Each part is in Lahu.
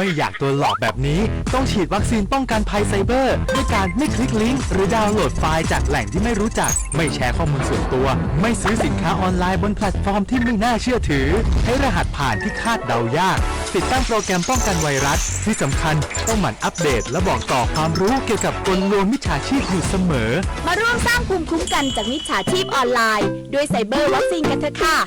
ไม่อยากโดนหลอกแบบนี้ ต้องฉีดวัคซีนป้องกันภัยไซเบอร์ ด้วยการไม่คลิกลิงก์หรือดาวน์โหลดไฟล์จากแหล่งที่ไม่รู้จัก ไม่แชร์ข้อมูลส่วนตัว ไม่ซื้อสินค้าออนไลน์บนแพลตฟอร์มที่ไม่น่าเชื่อถือ ใช้รหัสผ่านที่คาดเดายาก ติดตั้งโปรแกรมป้องกันไวรัส ที่สำคัญต้องหมั่นอัปเดตและบอกต่อความรู้เกี่ยวกับกลลวงมิจฉาชีพอยู่เสมอ มาร่วมสร้างภูมิคุ้มกันจากมิจฉาชีพออนไลน์ ด้วยไซเบอร์วัคซีนกันเถอะค่ะ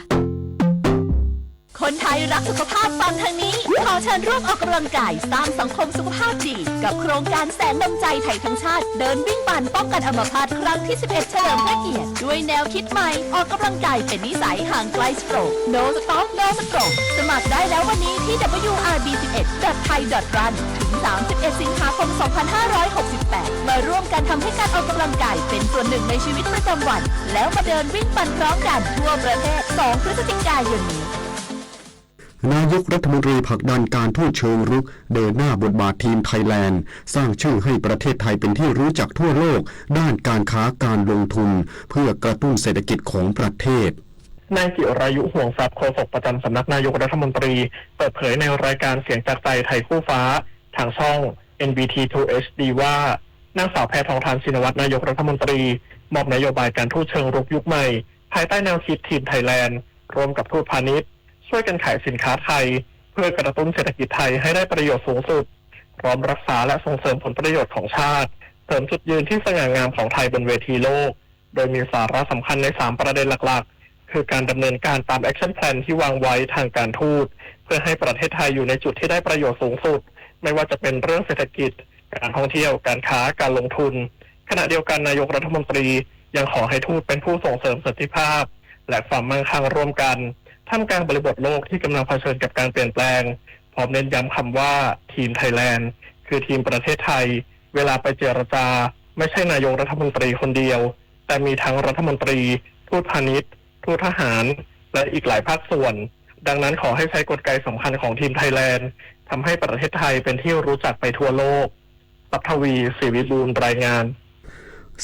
คนไทยรักสุขภาพฟังทางนี้ ขอเชิญร่วมออกกำลังกายสร้างสังคมสุขภาพดี กับโครงการแสนดวงใจไทยทั้งชาติ เดินวิ่งปั่นป้องกันอัมพาตครั้งที่ สิบเอ็ด เฉลิมพระเกียรติ ด้วยแนวคิดใหม่ ออกกำลังกายเป็นนิสัย ห่างไกล stroke No stop No stroke สมัครได้แล้ววันนี้ที่ ดับเบิลยูอาร์บี สิบเอ็ด ดอท ไทย ดอท รัน ถึง สามสิบเอ็ด สิงหาคม สองพันห้าร้อยหกสิบแปด มาร่วมกันทำให้การออกกำลังกายเป็นส่วนหนึ่งในชีวิตประจำวัน แล้วมาเดินวิ่งปั่นพร้อมกันทั่วประเทศ สอง พฤศจิกายนนี้ นายกรัฐมนตรีผลักดันการทูตเชิงรุก เดินหน้าบทบาททีมไทยแลนด์ สร้างชื่อให้ประเทศไทยเป็นที่รู้จักทั่วโลก ด้านการค้าการลงทุน เพื่อกระตุ้นเศรษฐกิจของประเทศ นายจิรายุ ห่วงทรัพย์ โฆษกประจำสำนักนายกรัฐมนตรี เปิดเผยในรายการเสียงจากใจไทยคู่ฟ้า ทางช่อง เอ็น บี ที ทู เอช ดี ว่า นางสาวแพทองธาร ชินวัตร นายกรัฐมนตรี มอบนโยบายการทูตเชิงรุกยุคใหม่ ภายใต้แนวคิดทีมไทยแลนด์ ร่วมกับทูตพาณิชย์ ช่วยกันขายสินค้าไทย เพื่อกระตุ้นเศรษฐกิจไทยให้ได้ประโยชน์สูงสุด พร้อมรักษาและส่งเสริมผลประโยชน์ของชาติ เสริมจุดยืนที่สง่างามของไทยบนเวทีโลก โดยมีสาระสำคัญใน สาม ประเด็นหลักๆ คือการดำเนินการตาม action plan ที่วางไว้ทางการทูต เพื่อให้ประเทศไทยอยู่ในจุดที่ได้ประโยชน์สูงสุด ไม่ว่าจะเป็นเรื่องเศรษฐกิจ การท่องเที่ยว การค้า การลงทุน ขณะเดียวกันนายกรัฐมนตรียังขอให้ทูตเป็นผู้ส่งเสริมสันติภาพ และความมั่งคั่งร่วมกัน ท่ามกลางบริบทโลกที่กำลังเผชิญกับการเปลี่ยนแปลง พร้อมเน้นย้ำคำว่า ทีมไทยแลนด์ คือทีมประเทศไทย เวลาไปเจรจา ไม่ใช่นายกรัฐมนตรีคนเดียว แต่มีทั้งรัฐมนตรี ทูตพาณิชย์ ทูตทหาร และอีกหลายภาคส่วน ดังนั้นขอให้ใช้กลไกสำคัญของทีมไทยแลนด์ ทำให้ประเทศไทยเป็นที่รู้จักไปทั่วโลก ทรัพย์ทวี ศรีวิบูลย์ รายงาน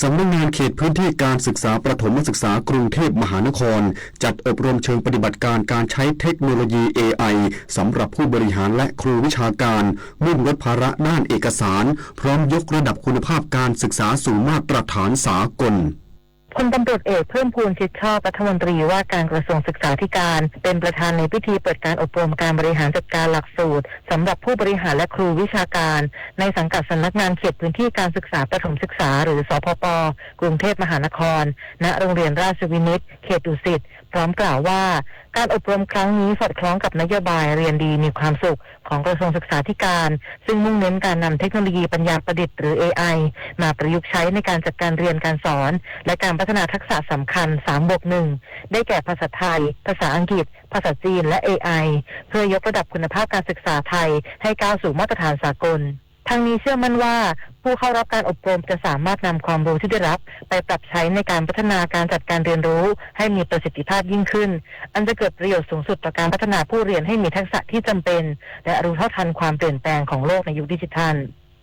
สำนักงานเขตพื้นที่การศึกษาประถมศึกษากรุงเทพมหานคร จัดอบรมเชิงปฏิบัติการการใช้เทคโนโลยี เอไอ สำหรับผู้บริหารและครูวิชาการ มุ่งลดภาระด้านเอกสาร พร้อมยกระดับคุณภาพการศึกษาสู่มาตรฐานสากล พลตำรวจเอก เพิ่มพูน ชิดชอบ รัฐมนตรีว่าการกระทรวงศึกษาธิการ เป็นประธานในพิธีเปิดการอบรมการบริหารจัดการหลักสูตร สำหรับผู้บริหารและครูวิชาการ ในสังกัดสำนักงานเขตพื้นที่การศึกษาประถมศึกษา หรือ สพป กรุงเทพมหานคร ณ โรงเรียนราชวินิต เขตดุสิต พร้อมกล่าวว่า การอบรมครั้งนี้สอดคล้องกับนโยบายเรียนดีมีความสุข ของกระทรวงศึกษาธิการ ซึ่งมุ่งเน้นการนำเทคโนโลยีปัญญาประดิษฐ์หรือ เอไอ มาประยุกต์ใช้ในการจัดการเรียนการสอน และการพัฒนาทักษะสำคัญ สามบวกหนึ่ง ได้แก่ภาษาไทย ภาษาอังกฤษ ภาษาจีน และ เอไอ เพื่อยกระดับคุณภาพการศึกษาไทยให้ก้าวสู่มาตรฐานสากล ทั้งนี้เชื่อมั่นว่า ผู้เข้ารับการอบรมจะสามารถนำความรู้ที่ได้รับไปปรับใช้ในการพัฒนาการจัดการเรียนรู้ให้มีประสิทธิภาพยิ่งขึ้น อันจะเกิดประโยชน์สูงสุดต่อการพัฒนาผู้เรียนให้มีทักษะที่จำเป็น และรู้เท่าทันความเปลี่ยนแปลงของโลกในยุคดิจิทัล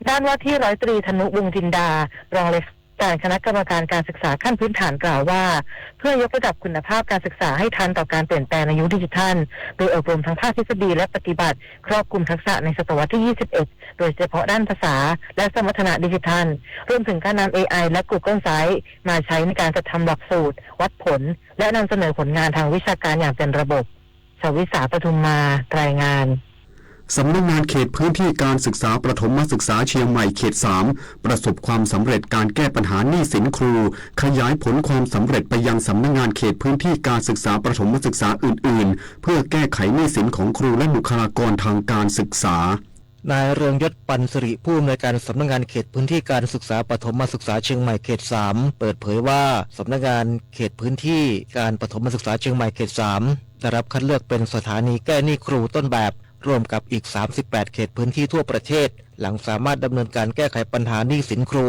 ด้านว่าที่ร้อยตรี ธนุ วงศ์จินดา รองเลขาธิการคณะกรรมการการศึกษาขั้นพื้นฐานกล่าวว่า เพื่อยกระดับคุณภาพการศึกษาให้ทันต่อการเปลี่ยนแปลงในยุคดิจิทัล โดยอบรมทั้งภาคทฤษฎีและปฏิบัติ ครอบคลุมทักษะในศตวรรษที่ ยี่สิบเอ็ด โดยเฉพาะด้านภาษา และสมรรถนะดิจิทัล รวมถึงการนำ เอไอ และ Google Sites มาใช้ในการจัดทำหลักสูตร วัดผล และนำเสนอผลงานทางวิชาการอย่างเป็นระบบ ชวิสา ปทุมมา รายงาน สำนักงานเขตพื้นที่การศึกษาประถมศึกษาเชียงใหม่เขต สาม ประสบความสำเร็จการแก้ปัญหาหนี้สินครู ขยายผลความสำเร็จไปยังสำนักงานเขตพื้นที่การศึกษาประถมศึกษาอื่นๆ เพื่อแก้ไขหนี้สินของครูและบุคลากรทางการศึกษา นายเรืองยศ ปันสิริ ผู้อำนวยการสำนักงานเขตพื้นที่การศึกษาประถมศึกษาเชียงใหม่เขต สาม เปิดเผยว่า สำนักงานเขตพื้นที่การประถมศึกษาเชียงใหม่เขต สาม ได้รับคัดเลือกเป็นสถานีแก้หนี้ครูต้นแบบ ร่วมกับอีก สามสิบแปด เขตพื้นที่ทั่วประเทศ หลังสามารถดำเนินการแก้ไขปัญหาหนี้สินครู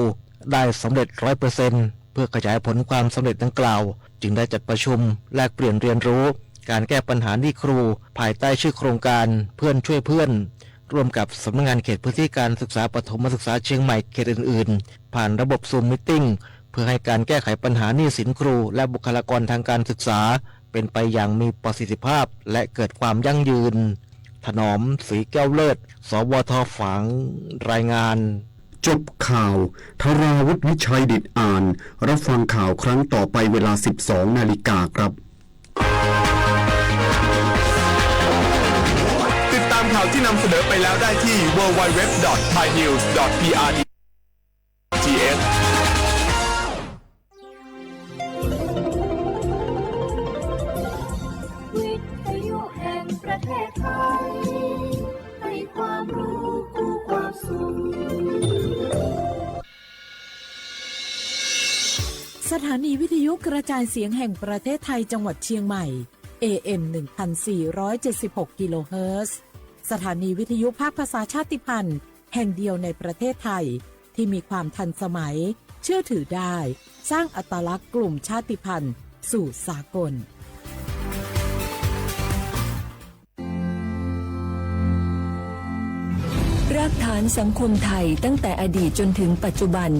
ได้สำเร็จ ร้อยเปอร์เซ็นต์ เพื่อขยายผลความสำเร็จดังกล่าว จึงได้จัดประชุมแลกเปลี่ยนเรียนรู้ การแก้ปัญหาหนี้ครู ภายใต้ชื่อโครงการเพื่อนช่วยเพื่อน ร่วมกับสำนักงานเขตพื้นที่การศึกษาประถมศึกษาเชียงใหม่เขตอื่นๆ ผ่านระบบ Zoom Meeting เพื่อให้การแก้ไขปัญหาหนี้สินครู และบุคลากรทางการศึกษา เป็นไปอย่างมีประสิทธิภาพ และเกิดความยั่งยืน ถนอม ศรีแก้วเลิศ สวท ฝัง รายงาน จบข่าว ธราวุฒิ วิชัยดิตอ่าน รับฟังข่าวครั้งต่อไปเวลา สิบสองนาฬิกาครับ ติดตามข่าวที่นำเสนอไปแล้วได้ที่ ดับเบิลยู ดับเบิลยู ดับเบิลยู ดอท ไทยนิวส์ ดอท พีอาร์ ที เอส วิทยุแห่งประเทศไทย ให้ความรู้คู่ความสุข สถานีวิทยุกระจายเสียงแห่งประเทศไทยจังหวัดเชียงใหม่ เอเอ็ม หนึ่งพันสี่ร้อยเจ็ดสิบหก กิโลเฮิรตซ์ สถานีวิทยุภาคภาษาชาติพันธุ์แห่งเดียวในประเทศไทย ที่มีความทันสมัย เชื่อถือได้ สร้างอัตลักษณ์กลุ่มชาติพันธุ์สู่สากล รากฐานสังคมไทยตั้งแต่อดีตจนถึงปัจจุบัน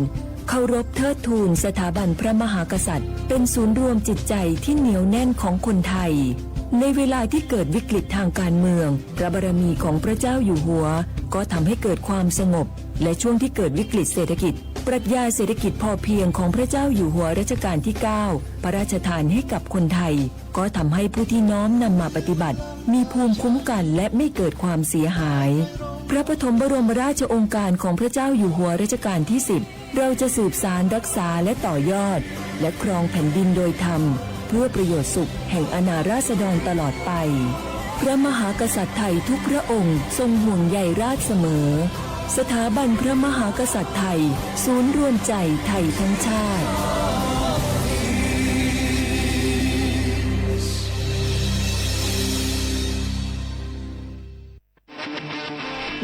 เคารพเทิดทูนสถาบันพระมหากษัตริย์ เป็นศูนย์รวมจิตใจที่เหนียวแน่นของคนไทย ในเวลาที่เกิดวิกฤตทางการเมือง พระบารมีของพระเจ้าอยู่หัว ก็ทำให้เกิดความสงบ และช่วงที่เกิดวิกฤตเศรษฐกิจ ปรัชญาเศรษฐกิจพอเพียงของพระเจ้าอยู่หัวรัชกาลที่เก้า พระราชทานให้กับคนไทย ก็ทำให้ผู้ที่น้อมนำมาปฏิบัติ มีภูมิคุ้มกันและไม่เกิดความเสียหาย พระปฐมบรมราชโองการของพระเจ้าอยู่หัวรัชกาลที่สิบ เราจะสืบสานรักษาและต่อยอด และครองแผ่นดินโดยธรรม เพื่อประโยชน์สุขแห่งอาณาราษฎรตลอดไป พระมหากษัตริย์ไทยทุกพระองค์ทรงห่วงใยราษฎรเสมอ สถาบันพระมหากษัตริย์ไทย ศูนย์รวมใจไทยทั้งชาติ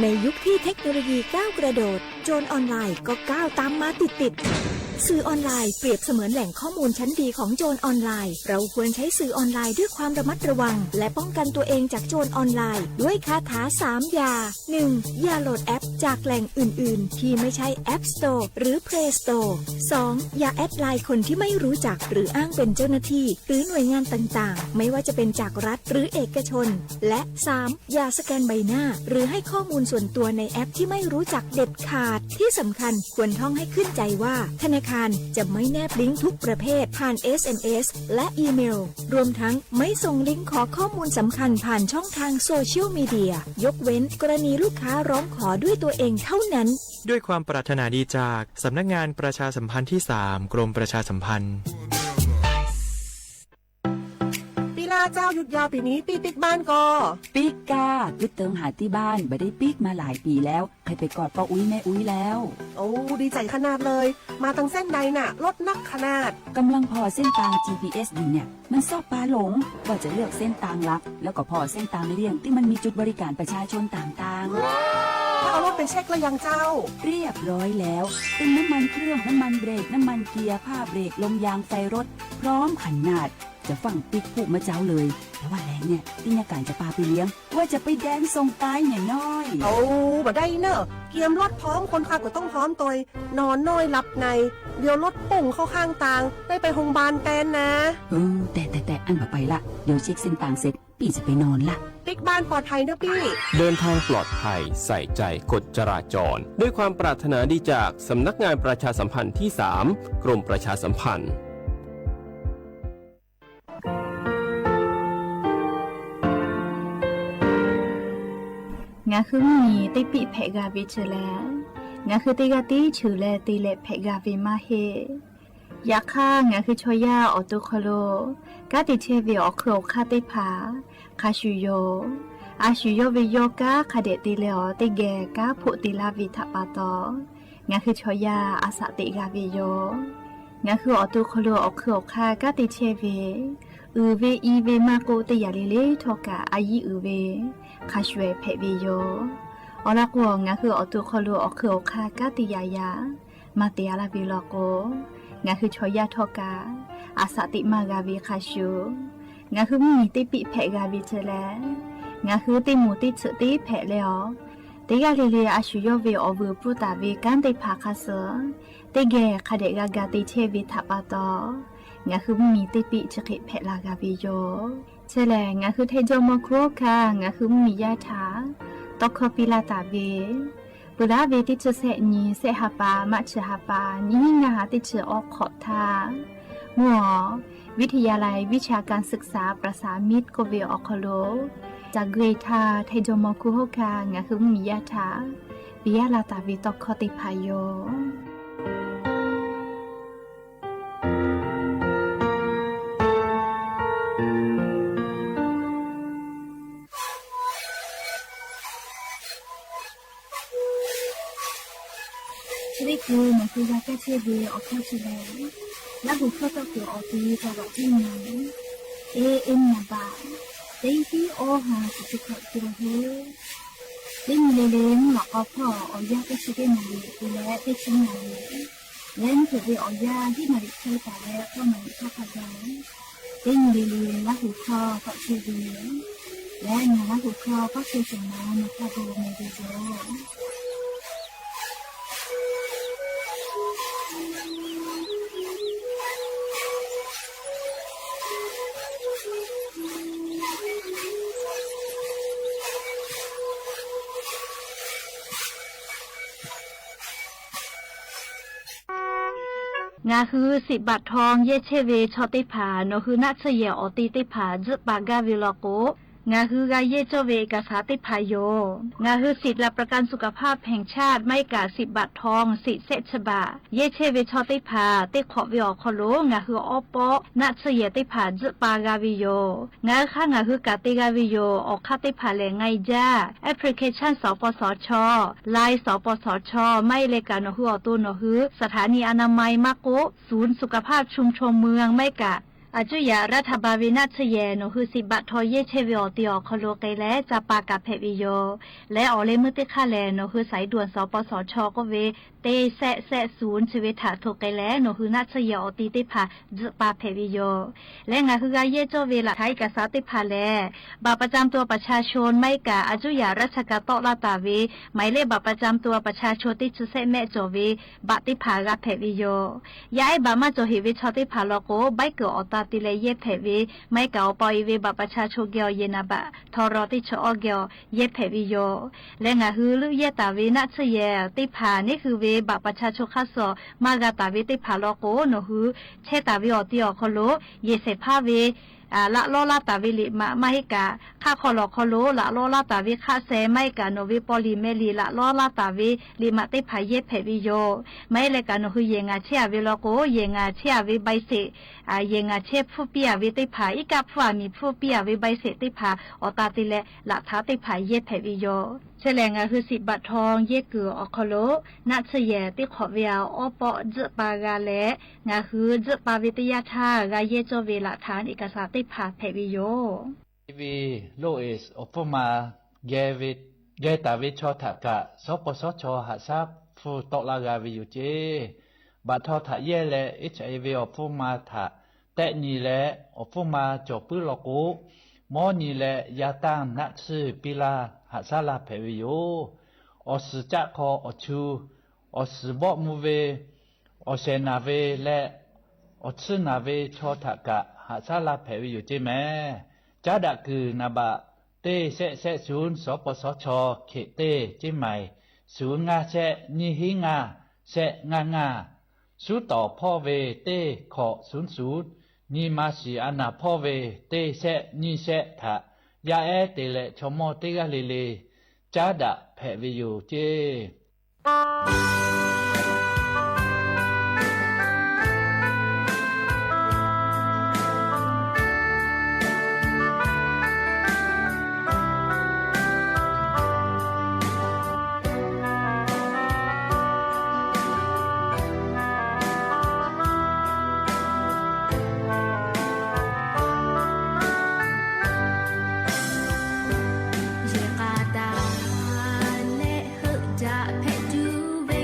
ในยุคที่เทคโนโลยีก้าวกระโดด โจรออนไลน์ก็ก้าวตามมาติดๆ สื่อออนไลน์เปรียบเสมือนแหล่งข้อมูลชั้นดีของโจรออนไลน์ เราควรใช้สื่อออนไลน์ด้วยความระมัดระวัง และป้องกันตัวเองจากโจรออนไลน์ ด้วยคาถาสามอย่า หนึ่ง อย่าโหลดแอปจากแหล่งอื่นๆ ที่ไม่ใช่ App Store หรือ Play Store สอง อย่าแอดไลน์คนที่ไม่รู้จัก หรืออ้างเป็นเจ้าหน้าที่ หรือหน่วยงานต่างๆ ไม่ว่าจะเป็นจากรัฐหรือเอกชน และ สาม อย่าสแกนใบหน้า หรือให้ข้อมูลส่วนตัวในแอปที่ไม่รู้จักเด็ดขาด ที่สำคัญควรท่องให้ขึ้นใจว่า ธนาคารจะไม่แนบลิงก์ทุกประเภทผ่าน เอสเอ็มเอส และอีเมล รวมทั้งไม่ส่งลิงก์ขอข้อมูลสำคัญผ่านช่องทางโซเชียลมีเดีย ยกเว้นกรณีลูกค้าร้องขอด้วยตัวเองเท่านั้น ด้วยความปรารถนาดีจากสำนักงานประชาสัมพันธ์ที่สาม กรมประชาสัมพันธ์ ปีหน้าเจ้าหยุดยาวปีนี้ปี้ปิ๊กบ้านก่อ ปิ๊กก้า ปิ๊กเติงหาตี้บ้าน บ่ได้ปิ๊กมาหลายปี๋แล้ว ใค่ไปกอดป้ออุ๊ยแม่อุ๊ยแล้ว โอ้ ดีใจ๋ขนาดเลย มาตังเส้นใดน่ะ รถนักขนาด ก่ำลังผ่อเส้นตาง จีพีเอส อยู่เนี่ย มันชอบปาหลง ว่าจะเลือกเส้นตางหลัก แล้วก็ผ่อเส้นตางเลี่ยงตี้มันมีจุดบริการประชาชนต่างๆ แล้วเอารถไปเช็คแล้วยังเจ้า เรียบร้อยแล้ว ตึงน้ำมันเครื่อง น้ำมันเบรก น้ำมันเกียร์ ผ้าเบรก ลมยาง ไฟรถ พร้อมขนาด จะฟั่งปิ๊กพูกเมื่อเจ๊าเลย แต่ว่าแลงเนี่ย ตี้เยียะก๋านจะปาไปเลี้ยง ว่าจะไปแดนส่งตายเนี่ยน้อย โอ้ บ่ได้เน่อ เกียมรถพร้อม คนขับก็ต้องพร้อมตวย นอนน้อยหลับใน เดี๋ยวรถป่งเข้าข้างตาง ได้ไปโฮงพยาบาลแตนนะ เออ แต่ แต่ แต่ อั้นบ่ไปละ เดี๋ยวเช็คเส้นตางเสร็จ ปี้จะไปนอนละ ปิ๊กบ้านปลอดภัยเน่อปี้ เดินทางปลอดภัย ใส่ใจกฎจราจร ด้วยความปรารถนาดีจากสำนักงานประชาสัมพันธ์ที่สาม กรมประชาสัมพันธ์ Ngaˬ hui mvuhˇ miˬ teˇ piˆ hpehꞈ g'a ve chi lehˬ, ngaˬ hui teˇ g'aˇ tiˉ cheuˬ leh te leh hpehꞈ g'a ve maˇ heˆ. Yaꞈ hk'aˇ, ngaˬ hui chaw yaˇ awˬ to hk'aw lo kanˉ te chehˇ ve awˬ hk'eun awˬ hk'aˇ teˇ hpaˍ hk'a shuˍ yoˬ. A shu yawˇ ve yawˇ kanˉ hk'a dehꞈ te leh awˬ teˇ geh kanˉ hpoˆ te laˇ ve htaꞈ pa taw, ngaˬ hui chaw yaˇ a shaꞈ teꞈ g'a ve yoˬ. Ngaˬ hui awˬ to hk'aw lo awˬ hk'eun awˬ hk'aˇ kanˉ te chehˇ ve, uiˍ ve i ve maˇ k'oˆ, teˇ yanˇ le le htawˇ kaꞈ a yiˇ uiˍ ve hk'a shuˍ ehˍ hpehꞈ ve yoˬ. Awˬ lawn k'o, ngaˬ hui awˬ to hk'aw lo awˬ hk'eun awˬ hk'aˇ kanˉ te yaꞈ yaꞈ maˇ te a laˇ ve law k'o, ngaˬ hui chaw yaˇ htawˇ kaꞈ a shaꞈ teꞈ maˇ g'a ve hk'a shuˍ, ngaˬ hui mvuhˇ miˬ teˇ piˆ hpehꞈ g'a ve chi lehˬ, ngaˬ hui teˇ moˍ teˇ tsuhꞈ teˇ hpehꞈ leh awˬ, teˇ g'aˇ le le a shu yawˇ ve awˬ vuiˬ pfuhˇ taˍ ve kanˉ teˇ hpaˍ hk'a suh teˇ geh hk'a dehꞈ g'a ga te chehˇ ve htaꞈ pa taw, ngaˬ hui mvuhˇ miˬ teˇ piˆ chi hk'e hpehꞈ la g'a ve yoˬ. Chi lehˬ, ngaˬ hui hteˇ jawˇ mawˇ hkuˇ awˬ hkanˇ ngaˬ hui mvuhˇ miˬ yaˇ htaꞈ Tawˇ hkawˇ piˇ laˇ taˍ ve, peuˬ laˇ ve teˇ chi sehˆ nyi, sehˆ ha pa, maˆ chi ha pa, nyiˇ hinˉ ngaˇ ha teˇ chi awˬ hk'awꞈ htaˇ, mvuhˇ awˬ วิทยาลัยวิชาการศึกษาประสานมิตร k'oˆ ve awˬ hk'aw lo, caˬ gui htaˇ hteˇ jawˇmawˇ hkuˇ hoˉ hkanˇ ngaˬ hui mvuhˇmiˬ yaˇ htaꞈ piˇ laˇ taˍ ve tawˇ hkawˇ teˇ hpaˍ yoˬ. Hk'e te leh, nawˬ hui g'a kaˇ chehˇ ve awˬ hkawˇ chi lehˬ, Laˇ huˍ hkawˇ tawˆ kuiˬ awˬ ti taw g'aꞈ piˇ nyi, e e nyi baꞈ, teˇ hinˉ awˇ ha shiˍ chi hkawꞈ te la hui. Teˇ nyi le le mvuhˇ lawꞈ k'aw hpawˇ awˬ yanˇ teˇ chi teˇ naˍ riˍ te leh teˇ chi naˍ riˍ, leh mvuhˇ hpeuꞈ ve awˬ yanˇ hiˉ naˍ riˍ chehˇ taˍ leh k'awˇ naˍ riˍ hk'aˇ hk'a gaˬ, teˇ nyi le le Laˇ huˍ hkawˇ tawˆ chehˇ ve leh ngaˬ Laˇ huˍ hkawˇ k'awˇ chehˇ shawˍ naˍ naˍ hk'aˇ hk'a gaˬ meh ve yoˬ. Ngaˬ hui สิบบาททอง yehˇ chehˇ ve chaw teˇ hpaˍ nawˬ hui naˆ tsuhˇ yehˬ awˬ te teˇ hpaˍ tzuhˆ pa gaˇ ve law k'o, ngaˬ hui g'a yehˇ cawˇ ve เอกสาร teˇ hpaˍ yoˬ. Ngaˬ hui สิทธิ์หลักประกันสุขภาพแห่งชาติ maˇ heˆ kaꞈ สิบบาททอง สิทธิ์ shehˆ chi baꞈ yehˇ chehˇ ve chaw teˇ hpaˍ teˇ hk'awꞈ ve awˬ hk'aw lo ngaˬ hui awˉ pawˆ naˆ tsuhˇ yehˬ teˇ hpaˍ tzuhˆ pa g'a ve yoˬ. Ngaˬ hui hk'aˇ ngaˬ hui kaꞈ te g'a ve yoˬ. Awˬ hk'aˇ teˇ hpaˍ lehˬ, ไงจ้า application สปสช, Line สปสช, maˇ heˆ leh kaꞈ nawˬ hui awˬ to nawˬ hui สถานีอนามัย maˇ k'oˆ ศูนย์สุขภาพชุมชนเมือง maˇ heˆ kaꞈ อายุทยารัฐบาล ve naˆ tsuhˇ yehˬ nawˬ hui สิบบาททอง yehˇ chehˇ ve awˬ te awˬ hk'aw lo k'ai leh ca pa kaꞈ hpehꞈ ve yoˬ. Leh awˬ leh meuˇ teˇ hk'aˇ lehˬ, nawˬ hui สายด่วน สปสช k'oˆ ve teˇ shehˆ shehˆ ศูนย์ chi ve htaꞈ hto k'ai leh nawˬ hui naˆ tsuhˇ yehˬ awˬ te teˇ hpaˍ tzuhˆ pa hpehꞈ ve yoˬ. Leh ngaˬ hui g'a yehˇ cawˇ ve หลักฐานเอกสาร teˇ hpaˍ lehˬ, บัตรประจำตัวประชาชน maˇ heˆ kaꞈ อายุทยาราชการ tawˆ laˇ taˍ ve หมายเลขบัตรประจำตัวประชาชน teˇ chi shehˆ mehˆ cawˬ ve บัตร teˇ hpaˍ g'a hpehꞈ ve yoˬ. Yaˇ ehˉ บัตร maˇ cawˬ heꞈ ve chaw teˇ hpaˍ law k'o, ใบเกิด awˬ ta te leh yehˇ hpehꞈ ve, maˇ heˆ kaꞈ awˬ pa awˬ e ve บัตรประชาชน geh awˬ yehˬ naˍ baꞈ ทร teˇ chi awˇ geh awˬ yehˇ hpehꞈ ve yoˬ. Leh ngaˬ hui leuˆ yehˇ taˍ ve naˆ tsuhˇ yehˬ teˇ hpaˍ neˉ hui ve บัตรประชาชน hk'aˇ suh maˇ g'a taˍ ve teˇ hpaˍ law k'o, nawˬ hui chehˇ taˍ ve awˬ te awˬ hk'aw lo yehˬ shehˍ hpaˇ ve laꞈ lawˇ laˇ taˍ ve liꞈ maꞈ, maˇ heˆ kaꞈ hk'aˆ hk'aw lawˬ hk'aw lo laꞈ lawˇ laˇ taˍ ve hk'aˆ seh, maˇ heˆ kaꞈ nawˬ ve paw liꞈ meh liꞈ laꞈ lawˇ laˇ taˍ ve liꞈ maꞈ teˇ hpaˍ yehˇ hpehꞈ ve yoˬ. Maˇ heˆ leh kaꞈ nawˬ hui yehˬ ngaˬ chehˇ a ve law k'o, yehˬ ngaˬ chehˇ a ve ใบเสร็จ, yehˬ ngaˬ chehˇ hpfuhˇ piˇ a ve teˇ hpaˍ, iˉ kaˆ hpfuhˇ a miˬ hpfuhˇ piˇ a ve ใบเสร็จ teˇ hpaˍ awˬ ta te leh laꞈ htaꞈ teˇ hpaˍ yehˇ hpehꞈ ve yoˬ. Chi lehˬ ngaˬ hui สิบบาททอง yehˇ kuiˬ awˬ hk'aw lo naˆ tsuhˇ yehˬ teˇ hk'awꞈ ve awˉ pawˆ tzuhˆ pa g'a leh, ngaˬ hui tzuhˆ pa ve teˇ yanˇ htaˇ g'a yehˇ cawˇ ve หลักฐานเอกสาร teˇ hpaˍ hpehꞈ ve yoˬ. Ve โรคเอดส์ awˬ hpfuhˇ ma geh taˍ ve chaw htaꞈ kaꞈ สปสช haꞈ shaˉ hpfuhˇ tawˆ laˇ g'a ve yoˬ ceˇ. Baꞈ htaw htaꞈ yehˇ leh HIV awˬ hpfuhˇ ma htaꞈ tehˆ nyi leh awˬ hpfuhˇ ma cawˬ puiˉ law k'o, mawˇ nyi leh yaˇ tanˇ naˆ tsuhˇ piˇ laˇ haꞈ shaˉ laˇ hpehꞈ ve yoˬ. Awˬ suhˍ caˆ hk'aw awˬ chu, awˬ suhˍ vawˆ mvuh ve, awˬ shehˍ naˬ ve leh awˬ tsuhˇ naˬ ve chaw htaꞈ kaꞈ haꞈ shaˉ laˇ hpehꞈ ve yoˬ ceˇ mehˍ. Caˉ daꞈ kuiˬ naˍ baꞈ teˇ shehˆ shehˆ ศูนย์ สปสช เขต teˇ ceˇ maiˍ, suhˍ ngaˇ shehˆ nyiˇ hinˉ ngaˇ shehˆ ngaˇ ngaˇ, suˉ tawˍ hpawˇ ve teˇ hkawꞈ ศูนย์ศูนย์, nyi ma shiˍ a naˍ hpawˇ ve teˇ shehˆ nyiˇ shehˆ htaꞈ yaˇ ehˉ te leh chaw mawˇ teˇ g'aˇ le le caˉ daꞈ hpehꞈ ve yoˬ ceˇ. Yehˬ k'a daꞈ leh heuˆ jaꞈ hpehꞈ tuˬ ve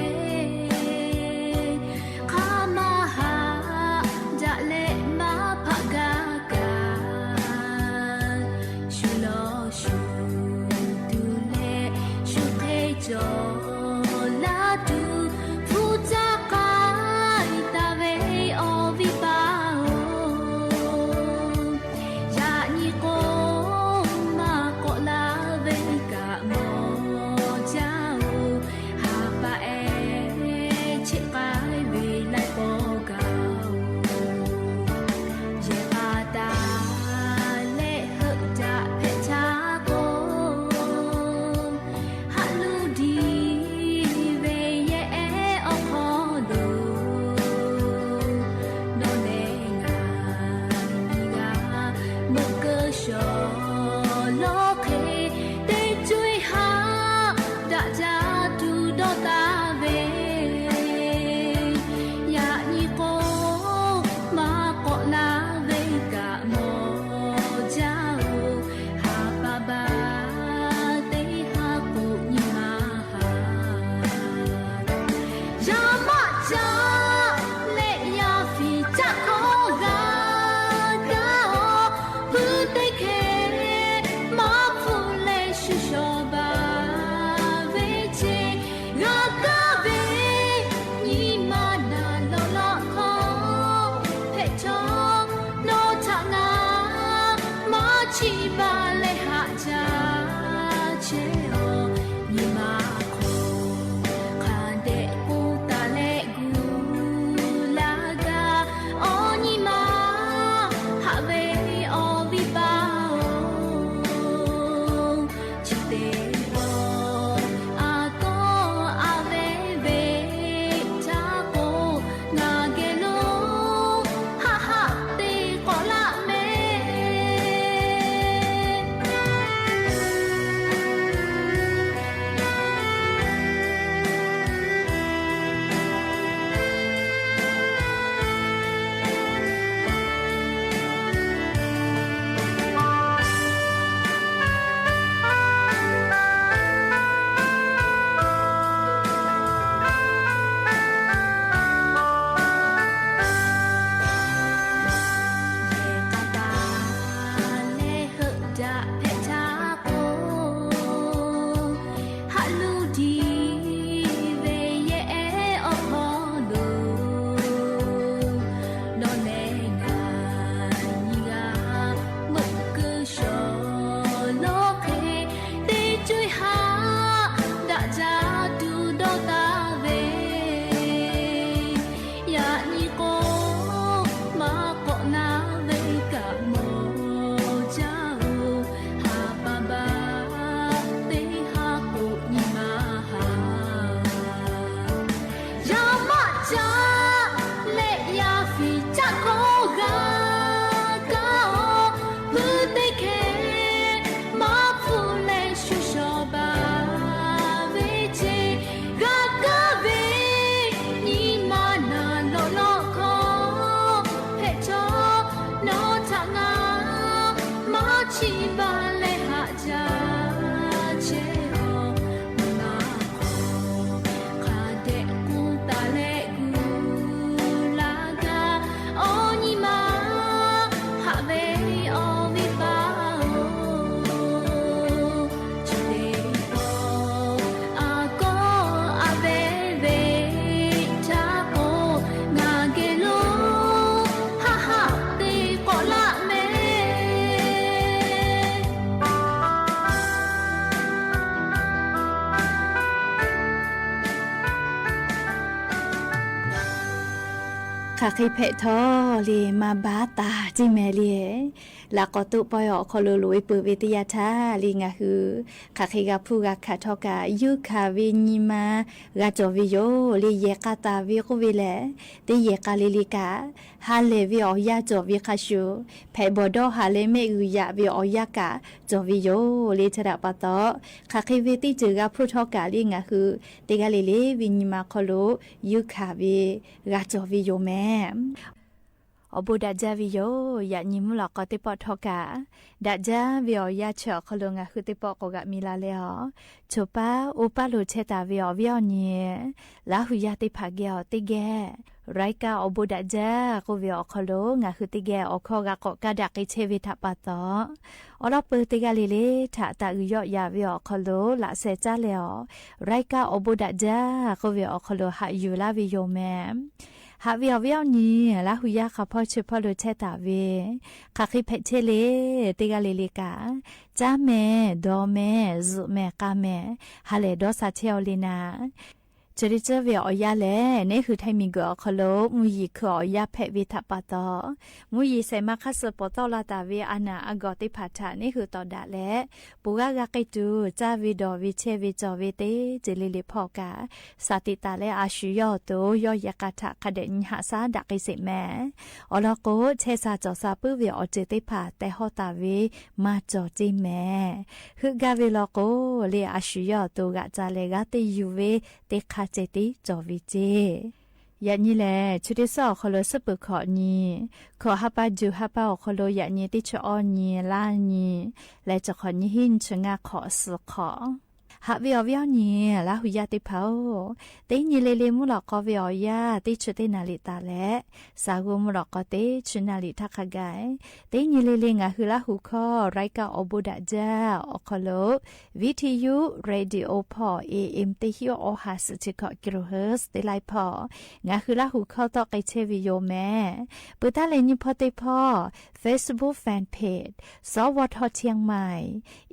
Baˬ leh haꞈ jaˇ chehˇ-oˬ, nyi ma hk'aw hk'a dehꞈ k'oˆ taˍ leh gu laˇ gaˇ. Awˬ nyi ma haꞈ ve awˬ viˉ paˍ-oˬ, chi teˇ pawˆ a kawˆ a ve ve htaˇ k'o, ngaˬ geh lo haˆ haˆ te k'awꞈ laˇ mehˍ. Yehˬ k'a taˍ leh heuˆ daꞈ hpehꞈ htaˇ k'o, haꞈ luˇ diˬ ve yehˬ ehˉ awˬ hk'aw lo lawˬ leh ngaˬ nyi g'a meuꞈ keu shawˍ lawˬ hk'e, teˇ co-e haꞈ daꞈ jaˇ tuˬ dawˇ taˍ ve. Yaꞈ nyi k'o, maˇ k'awꞈ na ve kaꞈ mawˬ jaˇ-oˬ, ha pa baˆ teˇ haˉ k'o nyi ma haꞈ yaˇ maˆ caˇ leh yaˇ fiˍ caˆ kawˆ g'a kaˇ-oˬ, hpuiˇ teˇ hkeh maˇ hpfuhˇ leh shu shawˍ baˬ ve ce g'a kaˇ ve, nyi ma naˬ lawꞈ lawꞈ hkawˇ hpehꞈ chaw nawˬ htaꞈ ngaˬ maˇ chiˇ baˬ leh haꞈ jaˇ chehˇ-oˬ, nyi ma hk'aw hk'a dehꞈ k'oˆ taˍ leh gu laˇ gaˇ. Awˬ nyi ma haꞈ ve awˬ viˉ paˍ-oˬ, chi teˇ pawˆ a kawˆ a ve ve htaˇ k'o, ngaˬ geh lo haˆ haˆ te k'awꞈ laˇ mehˍ. Hk'aˬ hk'e hpehꞈ htawˇ le, maˇ baˬ taˍ ceˇ mehˍ le. Laꞈ k'awꞈ toˆ pawehˇ awˬ hk'aw lo loꞈ-e peuˬ ve teˇ yanˇ htaˇ le, ngaˬ hui hk'aˬ hk'e g'a hpuˇ g'a hkanˍ htawˇ kaꞈ, yuˇ hkanˍ ve nyi ma g'a cawˬ ve yoˬ le. Yehˬ k'a taˍ ve k'oˆ ve lehˬ, teˇ yehˬ k'a le le kaꞈ, ha lehˬ ve awˬ yanˇ cawˬ ve hk'a shuˍ, hpehꞈ bawˬ dawˇ haˍ leh mehˆ g'uiˬ yaꞈ ve awˬ yanˇ kaꞈ cawˬ ve yoˬ le. Chi htaꞈ pa taw, hk'aˬ hk'e ve teˇ ceuˬ g'a hpuˇ htawˇ kaꞈ le, ngaˬ hui teˇ g'aˇ le le ve nyi ma hk'aw lo yuˇ hkanˍ ve g'a cawˬ ve yoˬ mehˍ. Awˬ bon daꞈ jaˇ ve yoˬ. Yaꞈ nyi mvuhˇ lawꞈ k'aw teˇ pawˆ htawˇ kaꞈ, daꞈ jaˇ ve awˬ yanˇ chi awˬ hk'aw lo ngaˬ hui teˇ pawˆ k'awꞈ g'aꞈ mi la leh, a, choˬ paˉ oˇ paˉ lo chehˇ taˍ ve awˬ viˉ awˬ nyi Laˇ huˍ yaˇ teˇ hpaˍ geh awˬ teˇ geh, รายการ awˬ bon daꞈ jaˇ k'oˆ ve awˬ hk'aw lo ngaˬ hui teˇ geh awˬ hkawˇ g'a k'awꞈ kaˇ daꞈ k'ai chehˇ ve htaꞈ pa taw, awˬ lawn peuˬ teˇ g'aˇ le le htaꞈ taꞈ g'uiˬ yawˆ yaꞈ ve awˬ hk'aw lo laꞈ sheh caˉ leh, awˬ รายการ awˬ bon daꞈ jaˇ k'oˆ ve awˬ hk'aw lo haꞈ yuˬ laˇ ve yoˬ mehˍ. Haꞈ ve awˬ viˉ awˬ nyi Laˇ huˍ yaˇ hk'a hpawˇ chi hpawˇ lo chehˇ taˍ ve, hk'aˬ hk'e hpehꞈ chehˇ le, teˇ g'aˇ le le kaꞈ, caˉ mehˍ, dawˬ mehˍ, zuhꞈ mehˍ, k'a mehˍ, ha lehˬ dawˇ sha chehˇ-aw le naˍ. Chi hk'e ceh ve awˬ yanˇ lehˬ, neˉ hui htaiˇ miˬguiˬ awˬ hk'aw lo mvuhˇ yeˬ hkui awˬ yanˇ hpehꞈ ve htaꞈ pa taw, mvuhˇ yeˬ shehˍ ma hk'aˇ suh pawˍ tawˆ la taˍ ve a naˬ a gawˬ teˇ hpaˍ htaꞈ neˉ hui tawˍ daꞈ leh, pon g'aˇ g'a k'ai tuˬ caˇ ve dawˬ ve chehˇ ve cawˬ ve teˇ ceuˬ le le hpawˇ kaꞈ, shaˍ tiꞈ taˍ leh a shu yawˇ awˬ to yawˇ yehˬ k'a htaꞈ hk'a dehꞈ nyi haꞈ shaˉ daꞈ k'ai sheˍ mehˍ. Awˬ lawn k'o, chehˇ sha cawˬ sha puiˉ ve awˬ ceuˬ teˇ hpaˍ teh hawˇ taˍ ve maˇ cawˬ ceˇ mehˍ. Heuˆ gaˇ ve law k'o, le a shu yawˇ awˬ to g'aꞈ ca leh g'aˇ teˇ yuˬ ve teˇ hk'aˇ ceh tiˉ cawˬ ve ceˇ. Yaꞈ nyi lehˬ, chi teˇ suhˉ awˬ hk'aw lo suhˉ peuˬ hkawꞈ nyi, hkawꞈ ha pa juˬ ha pa awˬ hk'aw lo yaꞈ nyi teˇ chi awˇ nyi laˇ nyi leh, chi hk'awꞈ nyi hiˉ nyi chi ngaˇ hk'awꞈ suhˍ hk'awꞈ Haꞈ ve awˬ viˉ awˬ nyi Laˇ hu yaˇ teˇ hpaˍ-oˬ, teˇ nyi le le mvuhˇ lawꞈ k'aw ve awˬ yanˇ teˇ chi teˇ naˍ riˍ taˍ leh, saˍ g'uˇ mvuhˇ lawꞈ k'aw teˇ chi naˍ riˍ htaˇ hk'a gaˬ, teˇ nyi le le ngaˬ hui Laˇ hu hkawˇ รายการ awˬ bon daꞈ jaˇ awˬ hk'aw lo, V T U radio hpawˇ A M teˇ hinˉ awˬ ha suhˍ chi hkawꞈ kilohertz teˇ laiˉ hpawˇ, ngaˬ hui Laˇ hu hkawˇ tawˆ k'ai chehˇ ve yoˬ mehˍ. Peuˬ taˉ leh nyi hpawˇ teˇ hpawˇ Facebook fan page สวท เชียงใหม่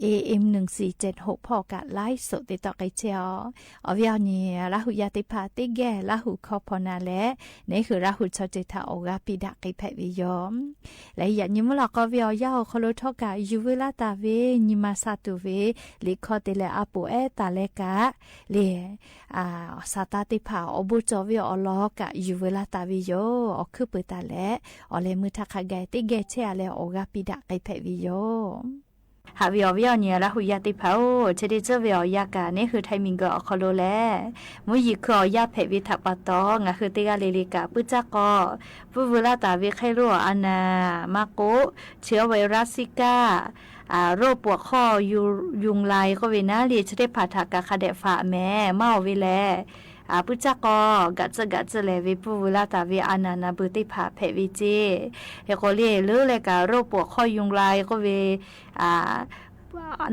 A M หนึ่งสี่เจ็ดหก hpawˇ kaꞈ ไลฟ์สด te tawˆ k'ai chehˇ-oˬ. Awˬ viˉ awˬ nyi Laˇ hu yaˇ teˇ hpaˍ teˇ geh Laˇ hu hkawˇ hpaw na leh, neˇ hui Laˇ hu chaw ceuˬ htaꞈ awˬ g'aˇ piˇ daꞈ k'ai hpehꞈ ve yoˬ. Leh yaꞈ nyi mvuhˇ lawꞈ k'aw ve awˬ yanˇ awˬ hk'aw lo htawˇ kaꞈ yuˬ veu laˇ taˍ ve nyi ma sha tuˬ ve liꞈ hkawˇ te leh a poˍ ehˉ taˍ leh kaꞈ, lehˬ, Saˍtanˍ teˇ hpaˍ awˬ bon cawˬ ve awˬ lawn kaꞈ yuˬ veu laˇ taˍ ve yoˬ. Awˬ hkuiˉ peuˬ taˍ leh, awˬ leh meuˇ htaˇ hk'a gaˬ teˇ geh chehˇ-a leh awˬ g'aˇ piˇ daꞈ k'ai hpehꞈ ve yoˬ. Haꞈ ve awˬ viˉ awˬ nyi Laˇ hu yaˇ teˇ hpaˍ-oˬ, chi teˇ ceuˬ ve awˬ yanˇ kaꞈ neˇ hui Htaiˍ miˬguiˬ awˬ hk'aw lo lehˬ, mvuhˇ yeˬ hkui awˬ yanˇ hpehꞈ ve htaꞈ pa taw, ngaˬ hui teˇ g'aˇ le le kaꞈ puiˇ caˇ k'aw, puiˇ veu laˇ taˍ ve hk'e lo awˬ a naˍ maˇ k'oˆ, chi awˬ ve รัสเซีย kaꞈ โรคปวดข้อยุงลาย k'oˆ ve naˉ le chi teˇ hpaˍ htaꞈ kaꞈ hk'a dehꞈ faꞈ mehˍ maˇ oˬ ve lehˬ, puiˇ caˇ k'aw gaꞈ tcuhˆ gaꞈ tcuhˆ lehˍ ve puiˇ veu laˇ taˍ ve a naˍ naˍ beuˬ teˇ hpaˍ hpehꞈ ve ceˇ. Hk'e k'o le leuˉ leh kaꞈ โรคปวดข้อยุงลาย k'oˆ ve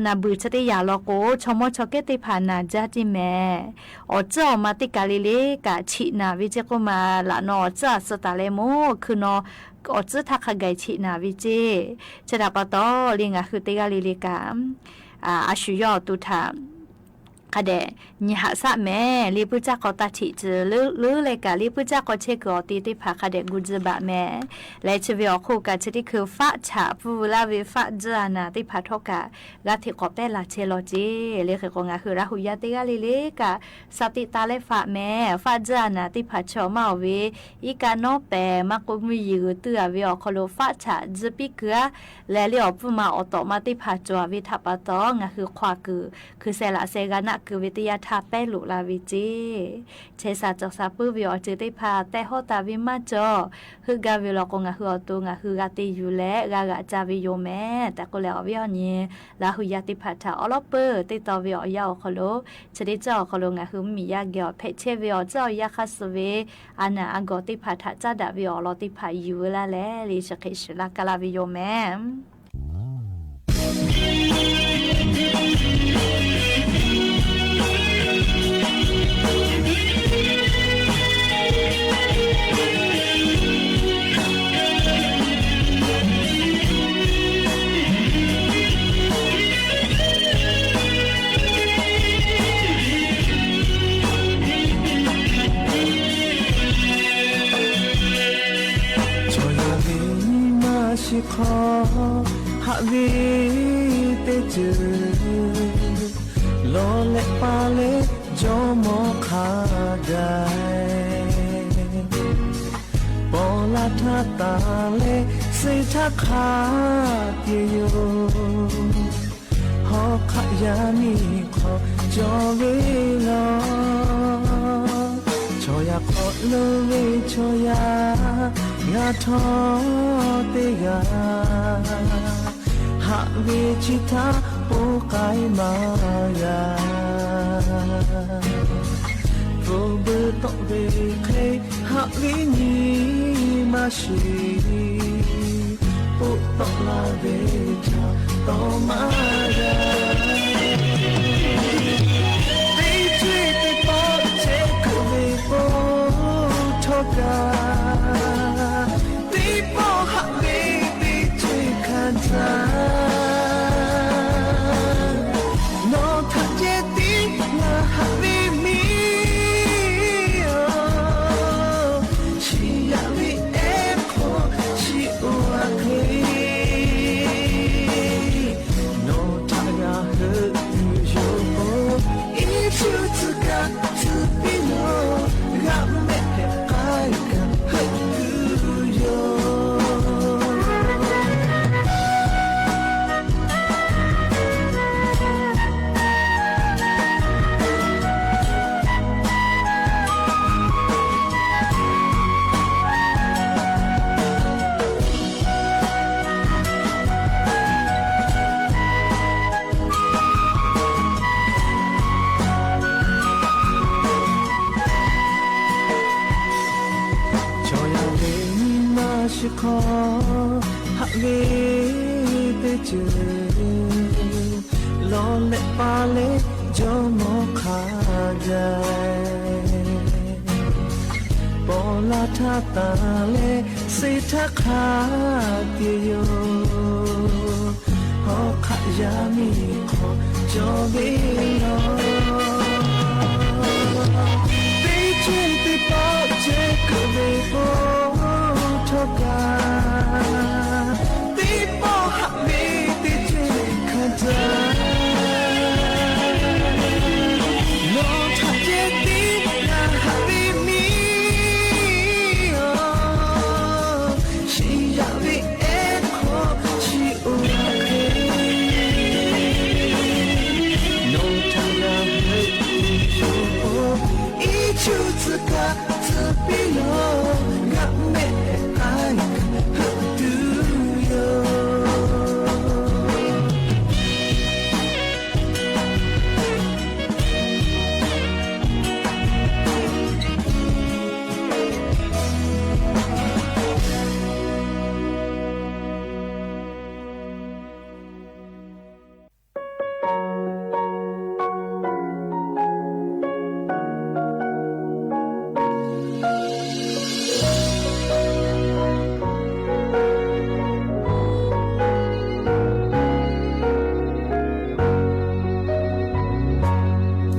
naˍ beuˬ chi teˇ yanˇ law k'o, chaw mawˇ chaw kehˉ teˇ hpaˍ naˬ jaˇ ceˇ mehˍ. Awˬ tcuhˉ awˬ ma teˇ kaˬ le le kaꞈ chiꞈ naˬ ve ceˇ k'oˆ ma, laꞈ naw awˬ tcuhˉ a suh taˍ leh mawˇ hkui naw awˬ tcuhˉ htaˇ hk'a gaˬ chiꞈ naˬ ve ceˇ. Chi htaꞈ pa taw le ngaˬ hui teˇ g'aˇ le le kaꞈ a shu yawˇ awˬ to htaꞈ hk'a dehꞈ nyi haꞈ shaˆ mehˍ. Le puiˇ caˇ k'aw taˇ chiꞈ tcuh leuˉ leh kaꞈ le puiˇ caˇ k'aw chehˇ kuiˬ awˬ te teˇ hpaˍ hk'a dehꞈ gu tcuh baˬ mehˍ. Leh chi ve awˬ hk'oˆ kaꞈ chi teˇ hkui faˆ chaꞈ puiˇ veu laˇ ve faˆ tcuhˉ a naˍ teˇ hpaˍ htawˇ kaꞈ g'aˇ hteꞈ k'awꞈ pehˉ la chehˇ law ceˇ. Le hk'e k'o ngaˬ hui Laˇ hu yaˇ teˇ g'aˇ le le kaꞈ sha teꞈ taˍ leh faꞈ mehˍ. Faˆ tcuhˉ a naˍ teˇ hpaˍ chaw maˇ oˬ ve iˉ kaˆ nawˉ pehˍ maˇ k'oˆ mvuhˇ yeˬ g'uiˬ tuiˇ a ve awˬ hk'aw lo faˆ chaꞈ tcuhˉ piˇ kuiˬ a leh le awˬ pfuhˇ ma awˬ tawꞈ ma teˇ hpaˍ cawˬ a ve htaꞈ pa taw ngaˬ hui hk'aw kuiˬ hkui sheh laꞈ sheh g'a naˆ keu ve teˇ yanˇ htaˇ pehˉ loꞈ la ve ceˇ. Chehˇ sha cawˬ sha puiˉ ve awˬ ceuˬ teˇ hpaˍ tehꞈ hawˉ taˍ ve maˇ cawˬ. Heuˆ gaˇ ve law k'o ngaˬ hui awˬ to ngaˬ hui g'a te yuˬ leh g'a g'aꞈ ca ve yoˬ mehˍ tehꞈ k'oˆ leh awˬ viˉ awˬ nyi Laˇ hu yaˇ teˇ hpaˍ htaꞈ awˉ lawˉ peuˬ teˇ taw ve awˬ yanˇ awˬ hk'aw lo, chi teˇ ceuˬ awˬ hk'aw lo ngaˬ hui mvuhˇmiˬ yaˇ geh awˬ hpehꞈ chehˇ ve awˬ tcuhˉ awˬ yanˇ hk'aˇ suh ve a naˍ a gawˬ teˇ hpaˍ htaꞈ caˉ daꞈ ve awˬ lawn teˇ hpaˍ yuˬ veu laˇ leh le chi hk'e shiˍ laˇ kaˇ laˇ ve yoˬ mehˍ. Chaw yaˇ ve nyi ma shiˍ hk'aw haꞈ ve teˇ ceuˬ lawˬ leh pa leh jawˇ mawˇ hk'a gaˬ, paw laˇ htaˇ taˍ leh suh htaˇ hk'a te yoˬ. Hawˉ hk'aˆ yaˇ miˇ hk'aw cawˬ ve law, chaw yaˇ hk'aw lo ve chaw yaˇ ngaˬ htawˇ teˇ g'aˇ haꞈ ve chi htaˇ poˇ k'ai maˇ g'a. Pfuhˇ beuꞈ tawˆ ve hk'e haꞈ ve nyi ma shiˍ, poˆ tawˆ la ve htaꞈ tawˆ maˇ g'a. Teˇ ceuˬ teˇ pawˆ chehˇ kuiˬ ve po htawˇ kaꞈ, teˇ pawˆ haꞈ ve teˇ ceuˬ hkanˍ caˇ. Nawˬ htaꞈ ceh tiˉ ngaˬ haꞈ ve miˇ-oˬ, chi yaꞈ ve ehˉ hk'aw chi oˇ a hk'e, nawˬ htaꞈ Haꞈ ve teˇ ceuˬ lawˬ leh pa leh jawˇmawˇ hk'a gaˬ, paw laˇ htaˇ tanˬ leh suh htaˇ hk'a te yoˬ. Hawˉ hk'aˆ yaˇ miˇ hk'awꞈ cawˬ ve yoˬ. Teˇ ceuˬ teˇ pawˆ ceh kuˬ ve k'o htawˇ kaꞈ, teˇ pawˆ haꞈ ve teˇ ceuˬ hkanˍ caˇ. Nawˬ htaꞈ ceh tiˉ g'a haꞈ ve miˇ-oˬ, shiˍ yaꞈ ve ehˉ hk'aw chi oˇ hk'e, nawˬ htaꞈ g'a heuˆ tuˬ yoˬ. Iˉ chuˇ tcuh kaꞈ tcuh piˇ lawˬ, g'a mehˆ k'ai kaꞈ heuˆ tuˬ yoˬ.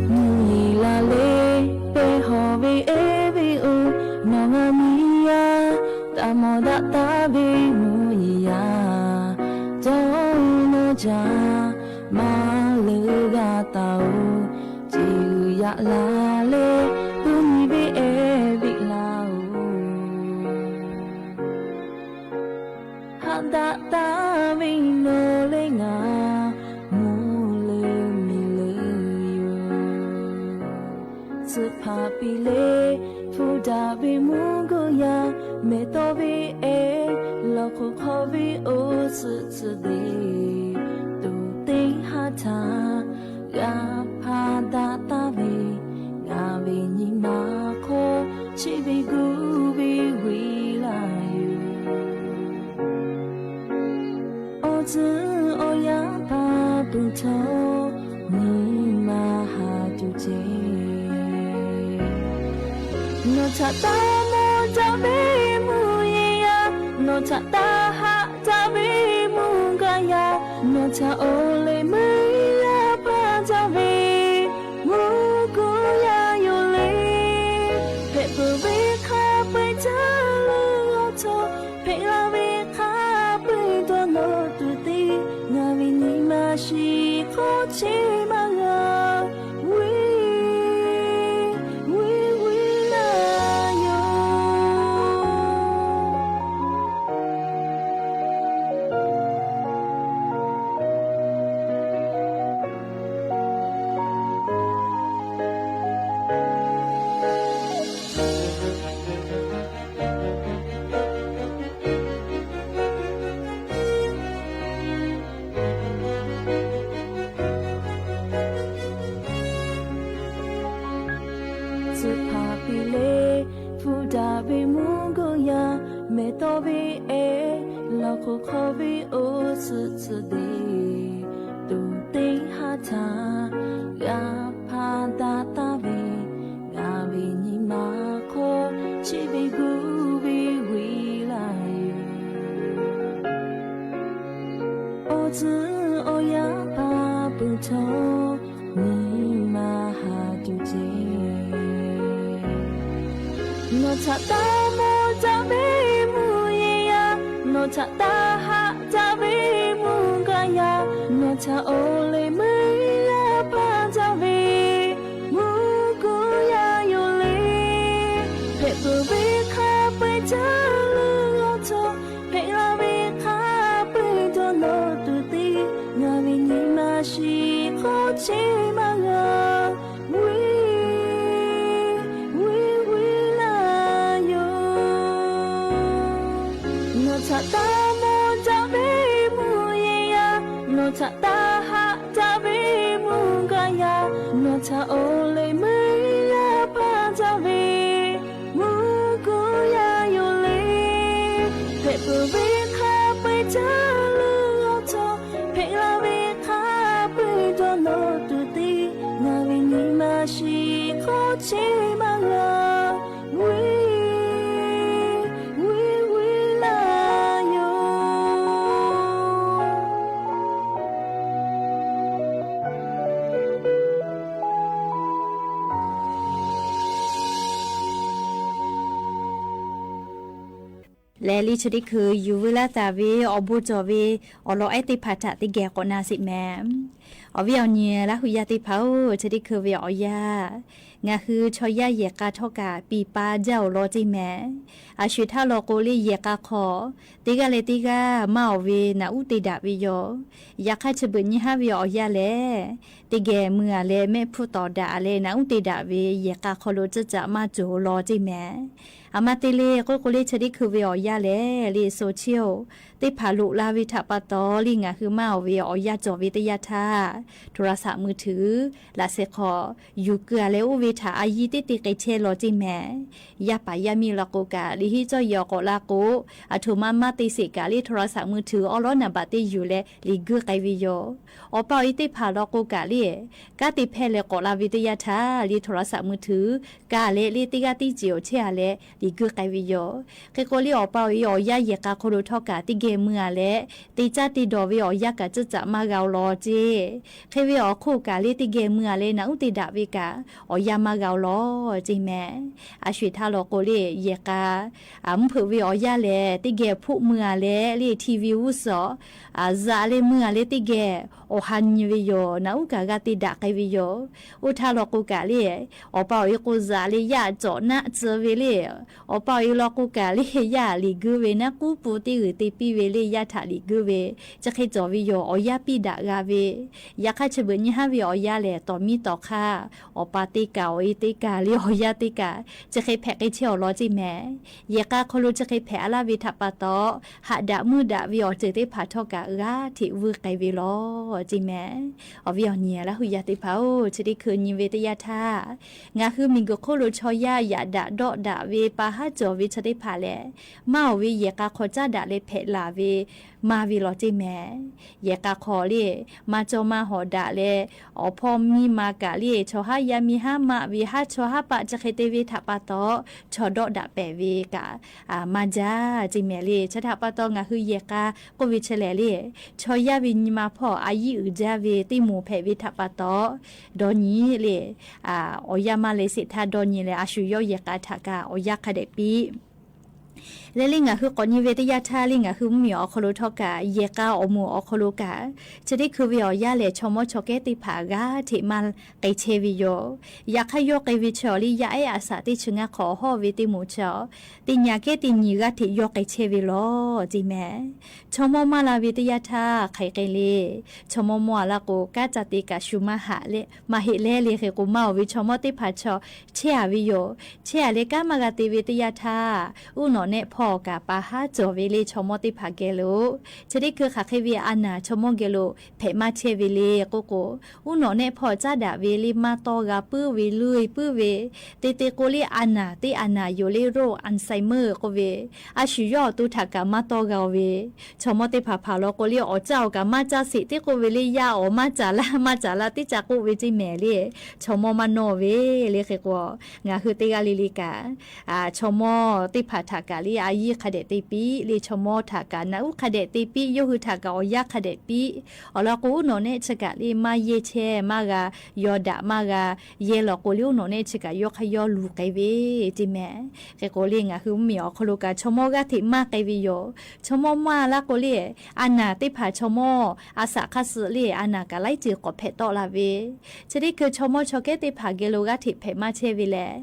Mvuhˇ yeˬ la leh pehˇ hawˬ ve ehˉ ve-oˬ, nawˬ ngaˬ miˇ yaˇ taˇ mawˬ daꞈ taˍ ve mvuhˇ yeˬ yaˇ, dawˇ nawˇ jaˇ maˇ leuˉ g'a taˍ-oˬ. Ceˬ g'uiˬ yaꞈ la leh, puˇ nyi ve ehˉ ve laˇ-oˬ. Haꞈ daꞈ taˍ ve nawˬ leh ngaˬ, mvuhˇ leuˉ miˬ leuˉ yoˬ. Tcuhˆ hpaˍ piˇ leh hpu daꞈ ve mvuhˇ guˇ yaˇ, mehˬ tawˇ ve ehˉ lawˬ hk'oꞈ hk'aw ve oˇ suhˆ tcuhˆ deꞈ, tuˬ teˇ haˉ htaꞈ g'a hpaˇ daꞈ taˍ ve, ngaˬ ve nyi ma hk'aw chi ve gu ve weꞈ laˇ yoˬ. Awˬ tcuhˉ awˬ yanˇ hpaˇ peuˬ htawˇ, nyi ma haˍ tuˬ ceˇ. Nawˬ htaꞈ taˇ mawˬ daꞈ ve mvuhˇ yeˬ yaˇ, nawˬ htaꞈ taˇ haꞈ daꞈ ve mvuhˇ gaˇ yaˇ, nawˬ htaꞈ oˇ leh meuˇ yaˇ hpaˇ jaˇ ve mvuhˇ guˇ yaˇ yoˬ le. Hpehꞈ peuˬ ve hk'a peu-eˬ caˇ leuˬ awˬ htawˇ, hpehꞈ la ve hk'a peu-eˬ dawˇ nawˇ tuˬ teˇ, ngaˬ ve nyi ma shiˍ hk'awˇ chehˇ maˇ g'a. Weˇ, weˇ, weˇ laˇ yoˬ. Tcuhˆ hpaˍ piˇ leh hpu daꞈ ve mvuhˇ guˇ yaˇ, mehˬ tawˇ ve ehˉ lawˬ hk'oꞈ hk'aw ve oˇ suhˆ tcuhˆ deꞈ, tuˬ teˇ haˉ htaꞈ g'a hpaˇ daꞈ taˍ ve, ngaˬ ve nyi ma hk'aw chi ve gu ve weꞈ laˇ yoˬ. Awˬ tcuhˉ awˬ yanˇ hpaˇ peuˬ htawˇ, nyi ma haˍ tuˬ ceˇ. Nawˬ htaꞈ taˇ mawˬ daꞈ ve mvuhˇ yeˬ yaˇ, nawˬ htaꞈ taˇ haꞈ daꞈ ve mvuhˇ gaˇ yaˇ, nawˬ htaꞈ oˇ leh meuˇ yaˇ hpaˇ jaˇ ve mvuhˇ guˇ yaˇ yoˬ le. Hpehꞈ peuˬ ve hk'a peu-eˬ caˇ leuˬ awˬ htawˇ, hpehꞈ la ve hk'a peu-eˬ dawˇ nawˇ tuˬ teˇ, ngaˬ ve nyi ma shiˍ hk'awˇ chehˇ maˇ g'a. Weˇ, weˇ, weˇ laˇ yoˬ. Nawˬ htaꞈ taˇ mawˬ daꞈ ve mvuhˇ yeˬ yaˇ, nawˬ htaꞈ taˇ haꞈ daꞈ ve mvuhˇ gaˇ yaˇ, nawˬ htaꞈ oˇ leh meuˇ yaˇ hpaˇ jaˇ ve mvuhˇ guˇ yaˇ yoˬ le. Hpehꞈ peuˬ Leh le chi teˇ hkui yuˬ veu laˇ taˍ ve awˬ bon cawˬ ve awˬ lawn ehˉ teˇ hpaˍ htaꞈ teˇ geh k'awꞈ na sheˍ mehˍ. Awˬ viˉ awˬ nyi Laˇ hu yaˇ teˇ hpaˍ-oˬ, chi teˇ hkui ve awˬ yanˇ ngaˬ hui chaw yaˇ yehˬ k'a htawˇ kaꞈ piˍ pa jaˇ-oˬ law ceˇ mehˍ. A sho-eˬ htaˇ law k'o le yehˬ k'a hk'aw teˇ g'aˇ leh teˇ g'aˇ maˇ awˬ ve naꞈ uˉ te daꞈ ve yoˬ. Yaꞈ hk'aˇ chi beuꞈ nyi haˉ ve awˬ yanˇ lehˬ, teˇ geh mui-a leh mehˆ hpfuhˇ tawˍ daꞈ leh naꞈ uˉ te daꞈ ve yehˬ k'a hk'aw lo ceuˇ caꞈ maˇ cawˬ law ceˇ mehˍ. A ma te le k'oˆ k'o le chi teˇ hkui ve awˬ yanˇ lehˬ le, โซเชียล teˇ hpaˍ loꞈ la ve htaꞈ pa taw le ngaˬ hui maˇ awˬ ve awˬ yanˇ cawˬ ve teˇ yanˇ htaˇ โทรศัพท์มือถือ laꞈ sheh hk'aw yuˬ keu-a leh oˇ ve htaꞈ a yiˇ teˇ te k'ai chehˇ law ceˇ mehˍ. Yaˇ paˍ yaˇ miˇ law k'o kaꞈ liꞈ henˇ cawˇ yehˬ awˬ k'awꞈ la k'o, aˬ htoꞈ ma maˇ te sheˍ kaꞈ le โทรศัพท์มือถือ awˉ lawˉ naˍ baꞈ teˇ yuˬ leh liꞈ guiˇ k'ai ve yoˬ. Awˬ pa awˬ e teˇ hpaˍ law k'o kaꞈ le, kanˉ te hpehˇ leh k'awꞈ la ve teˇ yanˇ htaˇ le โทรศัพท์มือถือ ka leh le teˇ g'aˇ teˇ ceuˬ awˬ chehˇ-a leh liꞈ guiˇ k'ai ve yoˬ. Hk'e k'o le awˬ pa awˬ e awˬ yanˇ yehˬ k'a hk'aw lo htawˇ kaꞈ teˇ geh mui-a leh te caˇ te dawˬ ve awˬ yanˇ kaꞈ ceuˇ caꞈ maˇ g'a-oˬ law ceˇ. Hk'e ve awˬ hk'oˆ kaꞈ le teˇ geh mui-a leh naꞈ uˉ te daꞈ ve kaꞈ awˬ yanˇ maˇ g'a-oˬ law ceˇ mehˍ. A sho-eˬ htaˇ law k'o le yehˬ k'a mvuhˇ hpeuꞈ ve awˬ yanˇ lehˬ teˇ geh hpoˆ mui-a leh le ทีวี g'uˇ suhˍ zaꞈ leh mui-a leh teˇ geh awˬ ha nyi ve yoˬ. Naꞈ uˉ kaꞈ g'a te daꞈ k'ai ve yoˬ. Oˇ htaˇ law k'o kaꞈ le, awˬ pa awˬ e k'o zaꞈ leh yaˇ cawꞈ naˆ tcuh ve le, awˬ pa awˬ e law k'o kaꞈ le yaˇ liꞈ guiˇ ve naˉ k'uˉ pu teˇ g'uiˬ te piˇ ve le yaˇ htaꞈ liꞈ guiˇ ve chi hk'e cawˬ ve yoˬ. Awˬ yanˇ piˇ daꞈ g'a ve, yaꞈ hk'aˇ chi beuꞈ nyi haˉ ve awˬ yanˇ lehˬ tawˍ miˇ tawˍ hk'aˇ awˬ pa teˇ kaꞈ awˬ e teˇ kaꞈ le awˬ yanˇ teˇ kaꞈ chi hk'e hpehꞈ k'ai chehˇ-oˬ law ceˇ mehˍ. Yehˬ k'a hk'aw lo chi hk'e hpehꞈ-a laˇ ve htaꞈ pa taw, haꞈ daꞈ meuˇ daꞈ ve awˬ ceuˬ teˇ hpaˍ htawˇ kaꞈ g'aˇ hteꞈ vuiˇ k'ai ve law ceˇ mehˍ. Awˬ viˉ awˬ nyi Laˇ hu yaˇ teˇ hpaˍ-oˬ, chi teˇ hkui nyi ve teˇ yanˇ htaˇ, ngaˬ hui miˬguiˬ hk'oˆ lo chaw yaˇ yaꞈ daꞈ dawˆ daꞈ ve pa haˉ cawˬ ve chi teˇ hpaˍ lehˬ, maˇ awˬ ve yehˬ k'a hk'aw caˉ daꞈ leh hpehꞈ laˬ ve maˇ ve law ceˇ mehˍ. Yehˬ k'a hk'aw le maˇ cawˇ maˇ hawˍ daꞈ leh, awˬ hpawˇ miˇ ma kaꞈ le chaw haˉ yaˇ miˇ haˉ maˆ ve haˉ chaw haˉ paˆ chi hk'e te ve htaꞈ pa taw, chaw dawˆ daꞈ pehˍ ve kaꞈ maˇ jaˇ ceˇ mehˍ le. Chi htaꞈ pa taw ngaˬ hui yehˬ k'a k'oˆ ve chi lehˬ le, chaw yaˇ ve nyi ma hpawˇ a yiˇ uiˍ jaˇ ve teˇ moˍ hpehꞈ ve htaꞈ pa taw, dawˇ nyi le, awˬ yanˇ maˇ leh sheˍ htaˇ dawˇ nyi leh a shu yawˇ yehˬ k'a htaꞈ kaꞈ awˬ yanˇ hk'a dehꞈ piˇ leh le ngaˬ hui k'awꞈ nyi ve teˇ yanˇ htaˇ le ngaˬ hui mvuhˇmiˬ awˬ hk'aw lo htawˇ kaꞈ yehˬ k'a awˬ moˍ awˬ hk'aw lo kaꞈ, chi teˇ hkui ve awˬ yanˇ lehˬ chaw mawˇ chaw kehˉ teˇ hpaˍ g'aˇ hteꞈ maˇ k'ai chehˇ ve yoˬ. Yaꞈ hk'aˇ yawˇ k'ai ve chi awˬ le yaˇ ehˉ a shaꞈ teˇ chi ngaˇ hk'awꞈ hawˇ ve teˇ moˍ chi awˬ, teˇ nyi kehˉ teˇ nyi g'aˇ hteꞈ yawˇ k'ai chehˇ ve law ceˇ mehˍ. Chaw mawˇ maˇ la ve teˇ yanˇ htaˇ hk'aiˬ k'ai le, chaw mawˇ mawˇ-a laˇ k'o kanˉ ca te kaꞈ shu maˇ haꞈ leh maˇ heˆ leh le hk'e k'o maˇ awˬ ve chaw mawˇ teˇ hpaˍ chaw chehˇ-a ve yoˬ. Chehˇ-a leh kanˉ maˇ g'a te ve teˇ yanˇ htaˇ, uˉ nawꞈ nehˆ hpawˇ kaꞈ pa haˉ cawˬ ve le chaw mawˇ teˇ hpaˍ geh lo, chi teˇ hkui hk'aˬ hk'e ve a naˍ chaw mawˇ geh lo hpehꞈ maˇ chehˇ ve le k'oˆ k'o, uˉ nawꞈ nehˆ hpawˇ caˉ daꞈ ve le maˇ tawˇ g'a puiˉ ve luˇ-e puiˉ ve, te te k'o le a naˍ teˇ a naˍ yoˬ le โรค Alzheimer k'oˆ ve, a shu yawˇ awˬ to htaꞈ kaꞈ maˇ tawˇ g'a-oˬ ve, chaw mawˇ teˇ hpaˍ hpaˍ law k'o le awˬ caˇ awˬ kaꞈ maˇ caˇ sheˍ teˇ k'oˆ ve le yaˇ awˬ maˇ caˍ laˇ maˇ caˍ laˇ teˇ ca k'oˆ ve ceˇ mehˍ le, chaw mawˇ maˇ nawˇ ve le hk'e k'o, ngaˬ hui teˇ g'aˇ le le kaꞈ chaw mawˇ teˇ hpaˍ htaꞈ kaꞈ le a yiˇ hk'a dehꞈ te piˇ le chaw mawˇ htaꞈ kaꞈ naꞈ uˉ hk'a dehꞈ te piˇ, yawˇ hui htaꞈ kaꞈ awˬ yanˇ hk'a dehꞈ piˇ. Awˬ lawn k'o uˉ nawꞈ nehˆ chi kaꞈ le maˇ yehˇ chehˇ maˇ g'a, yaw daꞈ maˇ g'a, yehˇ law k'o le uˉ nawꞈ nehˆ chi kaꞈ yawˇ hk'aˇ yawˇ luˬ k'ai ve ceˇ mehˍ. Hk'e k'o le ngaˬ hui mvuhˇmiˬ awˬ hk'aw lo kaꞈ chaw mawˇ g'aˇ hteꞈ maˇ k'ai ve yoˬ. Chaw mawˇ maˇ laˇ k'o le, a naˍ teˇ hpaˍ chaw mawˇ a shaꞈ hk'aˇ suh le a naˍ kaꞈ laiˉ ceuˬ k'awꞈ hpehꞈ tawˆ la ve, chi teˇ hkui chaw mawˇ chaw kehˉ teˇ hpaˍ geh lo g'aˇ hteꞈ hpehꞈ maˇ chehˇ ve lehˬ,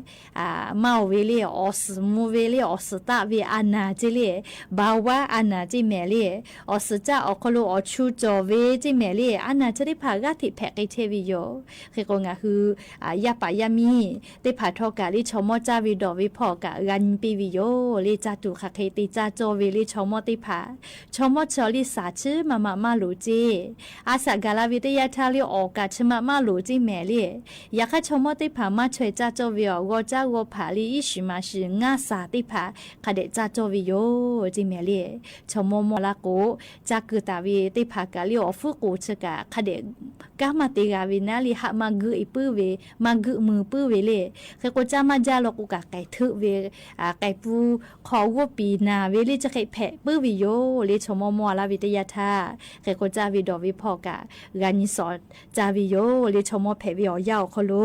maˇ awˬ ve le awˬ suhˍ mvuh ve le awˬ suhˍ taˆ ve a naˍ ceˇ le, เบาหวาน a naˍ ceˇ mehˍ le, awˬ suhˍ caˆ awˬ hk'aw lo awˬ chu cawˬ ve ceˇ mehˍ le a naˍ chi teˇ hpaˍ g'aˇ hteꞈ hpehꞈ k'ai chehˇ ve yoˬ. Hk'e k'o ngaˬ hui yaˇ paˍ yaˇ miˇ teˇ hpaˍ htawˇ kaꞈ le chaw mawˇ caˇ ve dawˬ ve hpawˇ kaꞈ g'a nyi piˇ ve yoˬ le. Caˇ tuˬ hk'aˬ hk'e te caˇ cawˇ ve le chaw mawˇ teˇ hpaˍ, chaw mawˇ chi awˬ le shaˍ chiˉ maˇ maꞈ maˇ loˍ ceˇ. A shaꞈ gaˬ la ve teˇ yanˇ htaˇ le awˬ kaꞈ chi maꞈ maˇ loˍ ceˇ mehˍ le. Yaꞈ hk'aˇ chaw mawˇ teˇ hpaˍ maˇ chaweh caˇ cawˇ ve awˬ g'aw caˉ g'aw hpaꞈ le iˉ shiˍ maˍ shiˍ ngaˇ shaˍ teˇ hpaˍ hk'a dehꞈ caˇ cawˇ ve yoˬ ceˇ mehˍ le. Chaw mawˇ mawˇ laˇ k'o, caˇ keu taˍ ve teˇ hpaˍ kaꞈ le awˬ fuiˉ k'oˍ chi kaꞈ hk'a dehꞈ kanˉ maˇ te g'a ve naˉ le haˆ maˇ guiˆ-e puiˉ ve, maˇ guiˆ mui puiˉ ve le. Hk'e k'o caˇ maˇ jaˇ law k'o kaꞈ k'ai hteuˆ ve, k'ai pun hk'aw g'oˇ piˍ naˍ ve le chi hk'e hpehꞈ puiˉ ve yoˬ le chaw mawˇ mawˇ laˇ ve teˇ yanˇ htaˇ. Hk'e k'o caˇ ve dawˬ ve hpawˇ kaꞈ g'a nyi shawˍ caˇ ve yoˬ le chaw mawˇ hpehꞈ ve awˬ yanˇ awˬ hk'aw lo.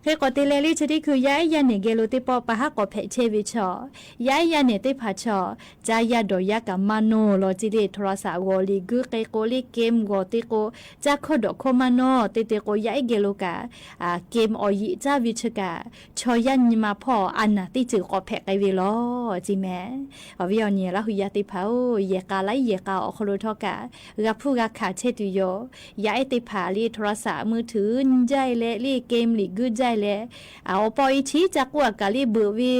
Hk'e k'awꞈ te leh le chi teˇ hkui yaˇ ehˉ yaˇ nehˬ geh lo teˇ pawˆ pa haˉ k'awꞈ hpehꞈ chehˇ ve chaw, yaˇ ehˉ yaˇ nehˬ teˇ hpaˍ chaw, caˇ yaˇ dawˬ yaˇ kaꞈ maˇ nawˇ law ceˇ le, โทรศัพท์ g'awˬ liꞈ guiˇ k'ai k'o le, game g'awˬ te k'o, caˇ hkawˇ dawꞈ hkawˇ maˇ nawˇ te te k'o, yaˇ ehˉ geh lo kaꞈ game awˬ yeꞈ caˇ ve chi kaꞈ, chaw yaˇ nyi ma hpawˇ a naˍ teˇ ceuˬ k'awꞈ hpehꞈ k'ai ve law ceˇ mehˍ. Awˬ viˉ awˬ nyi Laˇ hu yaˇ teˇ hpaˍ-oˬ, yehˬ k'a laiˉ yehˬ k'a awˬ hk'aw lo htawˇ kaꞈ g'a hpuˇ g'a hkanˍ chehˇ tuˬ yoˬ. Yaˇ ehˉ teˇ hpaˍ le โทรศัพท์ มือถือ nyi jaˇ e leh le, game liꞈ guiˇ jaˇ e leh, awˬ pa awˬ e chi caˇ k'oˆ a kaꞈ le beuꞈ ve,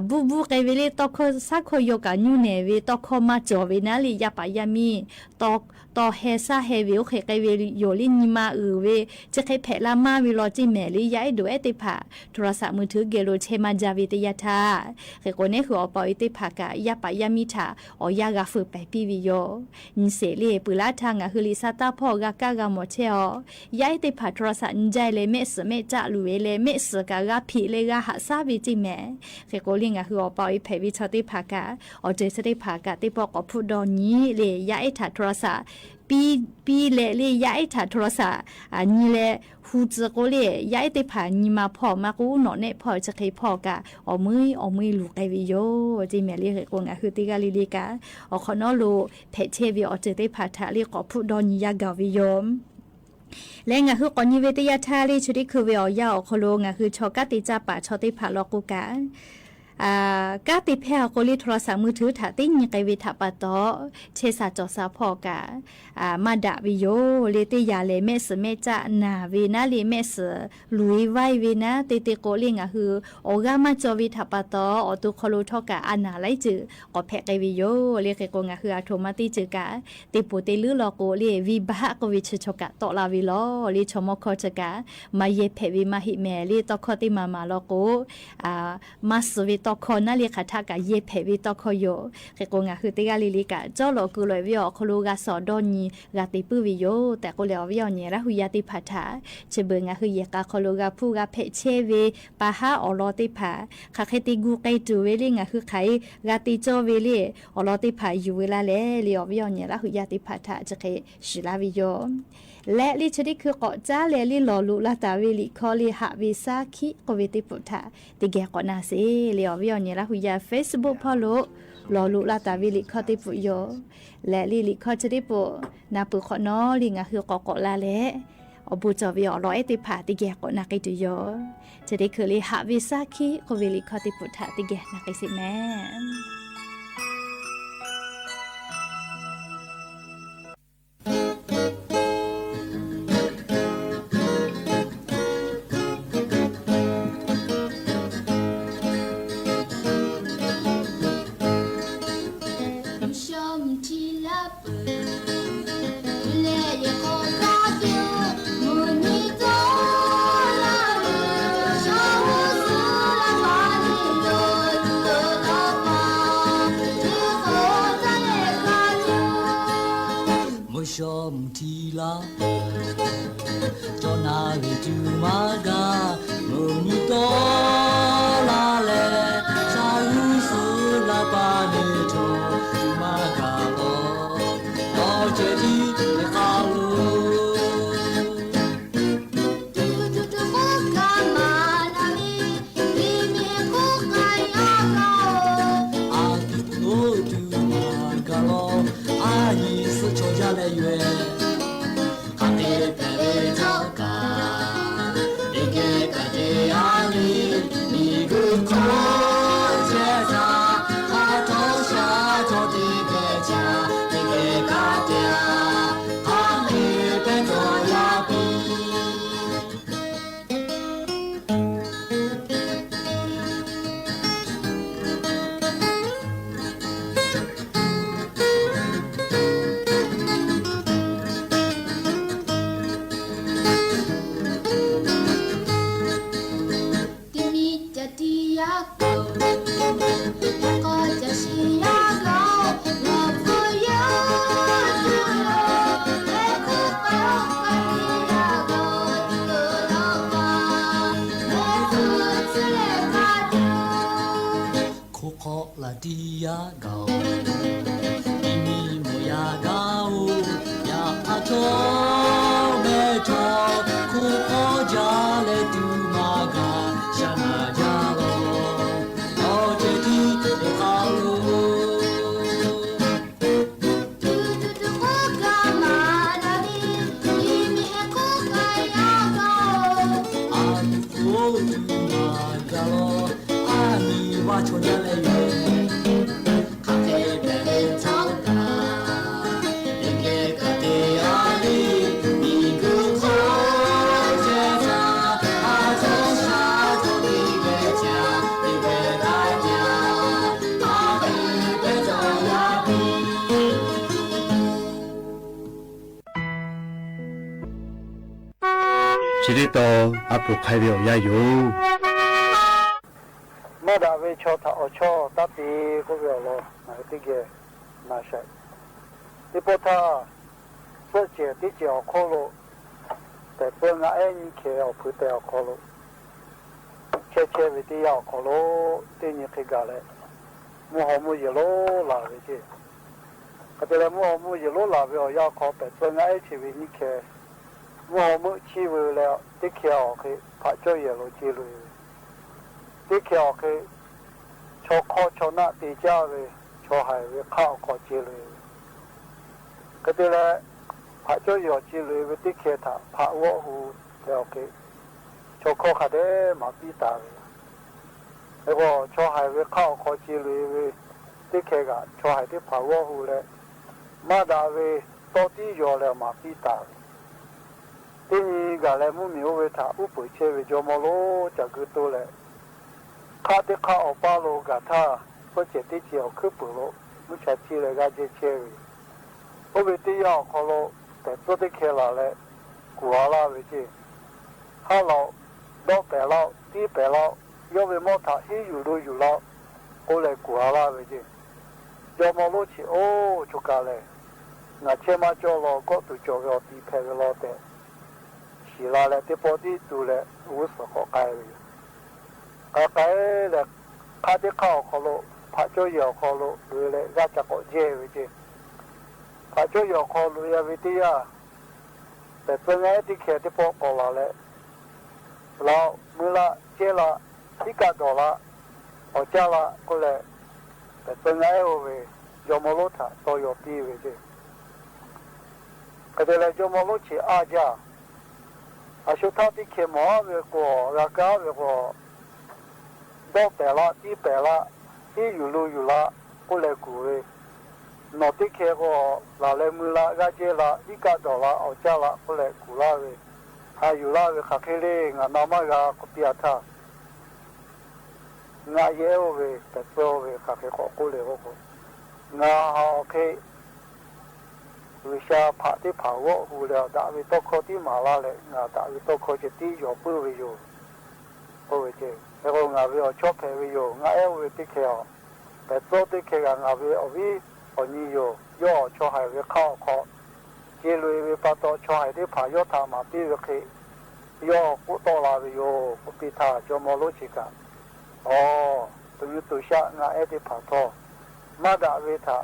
buˇ buˇ k'ai ve le, tawˇ hkawˇ shaˉ hkawˇ yaw kaꞈ nyuˇ nehˬ ve, tawˇ hkawˇ maˇ cawˬ ve naˉ le, yaˇ paˍ yaˇ miˇ tawˇ hkawˇ heh shaˉ heh ve oˇ hk'e k'ai ve yoˬ le, nyi ma uiˍ ve, chi hk'e hpehꞈ la maˇ ve law ceˇ mehˍ le. Yaˇ ehˉ dawˬ ehˉ teˇ hpaˍ โทรศัพท์ มือถือ geh lo chehˇ maˇ jaˇ ve teˇ yanˇ htaˇ, hk'e k'o neˉ hui awˬ pa awˬ e teˇ hpaˍ kaꞈ yaˇ paˍ yaˇ miˇ htaꞈ awˬ yanˇ g'a feu pehˍ piˇ ve yoˬ. Nyi sheˍ le, peuˬ laˇ htaˇ ngaˬ hui liꞈ sha taˇ hpawˇ g'a kaˇ g'a mawˬ chehˇ-aw. Yaˇ ehˉ teˇ hpaˍ โทรศัพท์ nyi jaˇ e leh mehˆ suhˍ mehˆ caˆ luˬ ve leh mehˆ suhˍ kaꞈ g'a hpeꞈ leh g'a haꞈ shaˉ ve ceˇ mehˍ. Hk'e k'o le ngaˬ hui awˬ pa awˬ e hpehꞈ ve chaw teˇ hpaˍ kaꞈ, awˬ ceuˬ chi teˇ hpaˍ kaꞈ teˇ pawˆ k'awꞈ hpuˇ dawˇ nyi le, yaˇ ehˉ htaꞈ โทรศัพท์ piˇ piˇ leh le, yaˇ ehˉ htaꞈ โทรศัพท์ nyi leh hu tcuh k'o le, yaˇ ehˉ teˇ hpaˍ nyi ma hpawˇ maˇ k'oˆ, nawˬ nehˆ hpawˇ chi hk'e hpawˇ kaꞈ awˬ meuˇ awˬ meuˇ luˬ k'ai ve yoˬ ceˇ mehˍ le. Hk'e k'o ngaˬ hui teˇ g'aˇ le le kaꞈ awˬ hk'awꞈ nawˉ lo hpehꞈ chehˇ ve awˬ ceuˬ teˇ hpaˍ htaꞈ le k'awꞈ hpuˇ dawˇ nyi yaˇ gaˬ ve yoˬ. Leh ngaˬ hui k'awꞈ nyi ve teˇ yanˇ htaˇ le, chi teˇ hkui ve awˬ yanˇ awˬ hk'aw lo ngaˬ hui chaw kanˉ te caˇ paˍ chaw teˇ hpaˍ law k'o kaꞈ, kanˉ te hpehˇ a k'o le โทรศัพท์ มือถือ htaꞈ teˇ nyi k'ai ve htaꞈ pa taw, chehˇ sha cawˬ sha hpawˇ kaꞈ maˇ daꞈ ve yoˬ le. Teˇ yanˇ lehˬ mehˆ suhˍ mehˆ caˆ naˬ ve naˉ le, mehˆ suhˍ luˬ e vaiˇ ve naˉ te te k'o le ngaˬ hui awˬ g'aˇ maˇ cawˬ ve htaꞈ pa taw, awˬ to hk'aw lo htawˇ kaꞈ a naˍ laiˉ ceuˬ k'awꞈ hpehꞈ k'ai ve yoˬ le. Hk'e k'o ngaˬ hui a htoꞈ ma teˇ ceuˬ kaꞈ teˇ poˬ te leuˉ law k'o le, venˇbaˆ k'oˆ ve chi chaw kaꞈ tawˆ la ve law le. Chaw mawˇ hkawˇ chi kaꞈ maˇ yehˇ hpehꞈ ve maˇ heˆ mehˍ le. Tawˇ hkawˇ teˇ maˍ maˍ law k'o, maˇ suh ve tawˇ hkawˇ naˉ le hk'aˬ htaˆ kaꞈ yehˇ hpehꞈ ve tawˇ hkawˇ yoˬ. Hk'e k'o ngaˬ hui teˇ g'aˇ le le kaꞈ cawˇ lawꞈ keu lawꞈ ve awˬ hk'aw lo g'a shawˍ dawˇ nyi g'a te puiˉ ve yoˬ tehꞈ k'oˆ leh, awˬ viˉ awˬ nyi Laˇ hu yaˇ teˇ hpaˍ htaꞈ chi beuꞈ ngaˬ hui yehˬ k'a hk'aw lo g'a hpuˇ g'a hpehꞈ chehˇ ve pa haˉ awˬ lawn teˇ hpaˍ hk'aˬ hk'e te gu k'ai tuˬ ve le, ngaˬ hui hk'aˬ hk'e g'a te cawˇ ve le, awˬ lawn teˇ hpaˍ yuˬ ve laˇ leh le, awˬ viˉ awˬ nyi Laˇ hu yaˇ teˇ hpaˍ htaꞈ chi hk'e shiˍ laˇ ve yoˬ. Leh le chi teˇ hkui k'awꞈ caˉ leh le lawˬ loꞈ la taˍ ve liꞈ hkawˇ le Haꞈ ve shaˉ hkiˆ k'oˆ ve teˇ poˬ htaꞈ teˇ geh k'awꞈ na sheˍ le, awˬ viˉ awˬ nyi Laˇ hu yaˇ Facebook hpawˇ lo lawˬ loꞈ la taˍ ve liꞈ hkawˇ teˇ poˬ yoˬ. Leh le liꞈ hkawˇ chi teˇ poˬ na peuˬ hk'awꞈ nawˉ le ngaˬ hui k'awꞈ k'awꞈ la leh, awˬ bon cawˬ ve awˬ lawn ehˉ teˇ hpaˍ teˇ geh k'awꞈ na k'ai tuˬ yoˬ. Chi teˇ hkui le Haꞈ ve shaˉ hkiˆ k'oˆ ve liꞈ hkawˇ teˇ poˬ htaꞈ teˇ geh na k'ai sheˍ mehˍ. Mvuhˇ shawˉ mvuhˇ htiˇ laˇ, cawˬ na ve tuˬ maˇ gaˬ. Mvuhˇ nyi tawˆ la leh, sha g'uˇ suhˍ la pa neˇ htaꞈ tuˬ maˇ gaˬ lawˬ. Awˬ ceuˬ tiˉ teˇ hk'a lo a tuˬ k'oˆ tuˬ maˇ gaˬ lawˬ. A nyi suhˆ chaw jaˇ leh yoˬ-ehˍ. Hk'aˬ hk'e hpehꞈ ve htawˇ kaꞈ, teˇ geh kaꞈ te a le, miˬ guiˬ hk'oˆ chehˇ htaˇ, hk'a htawˇ sha chaw teˇ geh caˇ, teˇ geh kaꞈ te a, hk'aˬ hk'e hpehꞈ cawˬ yaˇ piˇ. Teˇ miˇ ca tiˇ yaˇ kaꞈ, yaꞈ k'aw ca shiˍ yaˇ kaꞈ, lawˬ hpu yaˇ tuˬ, leh hkuˇ k'aw k'ai yaˇ kaꞈ, tuˬ lawˬ kaꞈ, leh hkuˇ tcuh leh kaꞈ tuˬ. Hkoˇ hk'awꞈ laˬ tiˇ yaˇ gaˬ-oˬ, iˉ miˇ mawˬ yaˇ gaˬ-oˬ, yaꞈ hk'aˇ chaw mehˆ chaw, hkoˇ hk'awꞈ jaˇ leh tuˬ maˇ gaˬ, shaˍ naˍ jaˇ lawˬ. Awˬ ceuˬ tiˉ teˇ hk'a Chi teˇ tawn a poˍ hk'ai ve awˬ yanˇ yoˬ. Maˇ daꞈ ve chaw htaꞈ awˬ chawˇ taˇ te k'oˆ ve awˬ lawn ngaˬ hui teˇ geh na sha. Teˇ pawˆ htaˇ, suhˆ cehˬ teˇ cehˬ awˬ hk'oˆ lo tehꞈ peuˬ ngaˆ ehˉ nyiˇ hkeh awˬ hpu tehˬ awˬ hk'aw lo chehˇ chehˇ ve teˇ yanˇ awˬ hk'aw lo, teˇ nyi hk'e gaˬ leh, mvuhˇ haw mvuhˇ yeˬ lonˉ laˬ ve ceˇ. Hk'e te leh, mvuhˇ haw mvuhˇ yeˬ lonˉ laˬ ve awˬ yanˇ hk'aw, pehˬ tcuh ngaˆ ehˉ chi ve nyiˇ hkeh mvuhˇ haw meuˆ chiˇ ve leh, teˇ hkeh awˬ hk'e hpaꞈ cawˇ yehˬ lo ce loꞈ-e ve, teˇ hkeh awˬ hk'e chaw hk'awˇ chaw naˆ te caˇ ve, chaw haiˬ ve hk'aˆ awˬ hk'aw ce loꞈ-e ve. Hk'e te leh, hpaꞈ cawˇ yehˬ awˬ ce loꞈ-e ve teˇ hkeh htaꞈ hpaꞈ g'awˆ hu leh awˬ hk'e, chaw hkawˇ hk'a dehꞈ maˍ piˇ taˍ ve. Hk'e k'o, chaw haiˬ ve hk'aˆ awˬ hk'aw ce loꞈ-e ve teˇ hkeh kaꞈ, chaw haiˬ teˇ hpaˍ g'awˆ hu leh, maˇ daꞈ ve tawˇ tiˉ yaw leh maˍ piˇ taˍ ve. Teˇ nyi gaˬ leh, mvuhˇ miˬ oˇ ve htaꞈ uˉ peunˍ chehˇ ve jawˇ mawˇ lonˉ ca geu toˇ leh, hk'aˆ teˇ hk'aˆ awˬ paˇ lo gaˬ htaˇ, suhˆ cehˬ teˇ cehˬ awˬ hkuiˉ puiˍ lo mvuhˇ cha ciˇ leh g'aˇ jehˇ chehˇ ve yoˬ. Oˇ ve teˇ yanˇ awˬ hk'aw lo, pehˬ tcuhˉ teˇ hkeh laˬ leh kuˬ ha laˇ ve ceˇ. Haˉ laˇ-oˆ, dawˇ pehˍ laˇ-oˆ, tiˉ pehˍ laˇ-oˆ, yawˇ ve mawˇ htaꞈ hiˉ yuˬ lo yuˬ laˇ-oˆ k'oˆ leh kuˬ ha laˇ ve ceˇ. Jawˇ mawˇ lonˉ chi oˇ choˬ kaˬ lehˬ, ngaˬ chehˇ maˇ cawˇ law, kawˆ tuˬ cawˬ ve awˬ tiˍ hpehꞈ ve law tehꞈ, shiˍ la leh teˇ pawˆ tiˉ tu leh g'uˇ suhˍ k'awꞈ k'ai ve yoˬ. K'ai k'ai leh, hk'aˆ teˇ hk'aˆ awˬ hk'aw lo, hpaꞈ cawˇ yehˬ awˬ hk'aw lo loꞈ-e leh g'aˇ ca k'awꞈ jehˇ ve ceˇ. Hpaꞈ cawˇ yehˬ awˬ hk'aw loꞈ-e ve teˇ yanˇ, pehˬ tcuh ngaˆ ehˉ teˇ hkeh teˇ pawˆ k'awꞈ laˬ leh, Laˬ-oꞈ, mui laˇ, cehˇ laˇ, tiˉ kaˆ dawˬ laˇ, awˬ caˇ laˇ k'oˆ leh, pehˬ tcuh ngaˆ ehˉ oˇ ve jawˇ mawˇ lonˉ htaꞈ tawˇ yaw piˇ ve ceˇ. Hk'e te leh, jawˇ mawˇ lonˉ chi aˇ jaˇ. A shu htaˇ teˇ hkeh mawˬ aˉ ve k'o, g'a kaˇ ve k'o, dawˇ pehˍ laˇ, tiˉ pehˍ laˇ, hiˉ yuˬ lo yuˬ laˇ k'oˆ leh kuˬ ve, nawˬ teˇ hkeh k'o, laˬ leh mui laˇ, g'aˇ jehˇ laˇ, iˉ kaˆ dawˬ laˇ, awˬ caˇ laˇ k'oˆ leh kuˬ laˇ ve, ha yuˬ laˇ ve hk'aˬ hk'e le, ngaˬ na maˇ g'a k'oˆ piˇ-a htaˇ, ngaˆ yehˇ oˇ ve pehˬ tcuhˇ oˇ ve hk'aˬ hk'e k'awꞈ k'oˆ le k'oˆ k'o, ngaˬ ha awˬ hk'e G'uiˬsha hpaꞈ teˇ hpaˍ g'awˆ hu leh, daꞈ ve tawˇ hkawˇ tiˉ maˍ laˇ leh, ngaˬ daꞈ ve tawˇ hkawˇ ceh tiˉ yaw puiˉ ve yoˬ k'oˆ ve ceˇ. Hk'e k'o, ngaˬ ve awˬ chawˇ hpehꞈ ve yoˬ. Ngaˆ ehˉ oˇ ve teˇ hkeh awˬ, pehˬ tcuhˇ teˇ hkeh g'aꞈ ngaˬ ve awˬ viˉ awˬ nyi yoˬ. Yawˇ chaw haiˬ ve hk'aˆ awˬ hk'aw ce loꞈ-e ve pa taw, chaw haiˬ teˇ hpaˍ yawˇ htaꞈ maˍ piˇ ve hk'e, yawˇ k'oˆ tawˆ la ve yoˬ k'oˆ piˇ htaˇ, jawˇmawˇ lonˉ chi kaꞈ, Aˬ, tuꞈ nyi tuꞈ shaˆ ngaˆ ehˉ teˇ hpaˍ htawˇ, maˇ daꞈ ve htaꞈ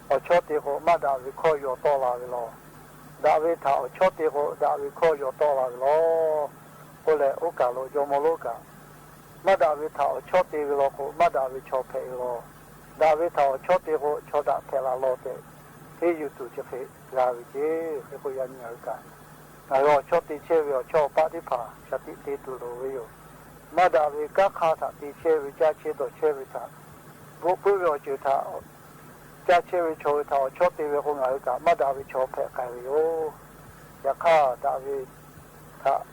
awˬ chawˇ te k'o, maˇ daꞈ ve hkawˇ yaw tawˆ la ve law. Daꞈ ve htaꞈ awˬ chawˇ te k'o, daꞈ ve hkawˇ yaw tawˆ la ve law k'oˆ leh, oˇ kaˬ lo jawˇmawˇ lonˉ kaꞈ, maˇ daꞈ ve htaꞈ awˬ chawˇ te ve law k'o, maˇ daꞈ ve chaw hpehꞈ ve law. Daꞈ ve htaꞈ awˬ chawˇ te k'o, chaw daꞈ hpehꞈ la law tehꞈ, henˇ yuˬ tuˬ chi hk'e g'a ve ceˇ. Hk'e k'o, yaꞈ nyi ngaˬ hui kaꞈ, ngaˬ hui awˬ chawˇ te chehˇ ve awˬ chawˇ awˬ paˆ teˇ hpaˍ shaˍ tiꞈ te tuˬ loˍ ve yoˬ. Maˇ daꞈ ve kanˉ hk'aˇ htaꞈ te chehˇ ve, caˇ chehˇ dawˬ chehˇ ve htaꞈ, bvuhꞈ puiˉ ve awˬ ceuˬ htaꞈ caˇ chehˇ ve chaw hui htaꞈ awˬ chawˇ te ve k'o, ngaˬ hui kaꞈ maˇ daꞈ ve chaw hpehꞈ k'ai ve yoˬ. Yaꞈ hk'aˇ, daꞈ ve htaꞈ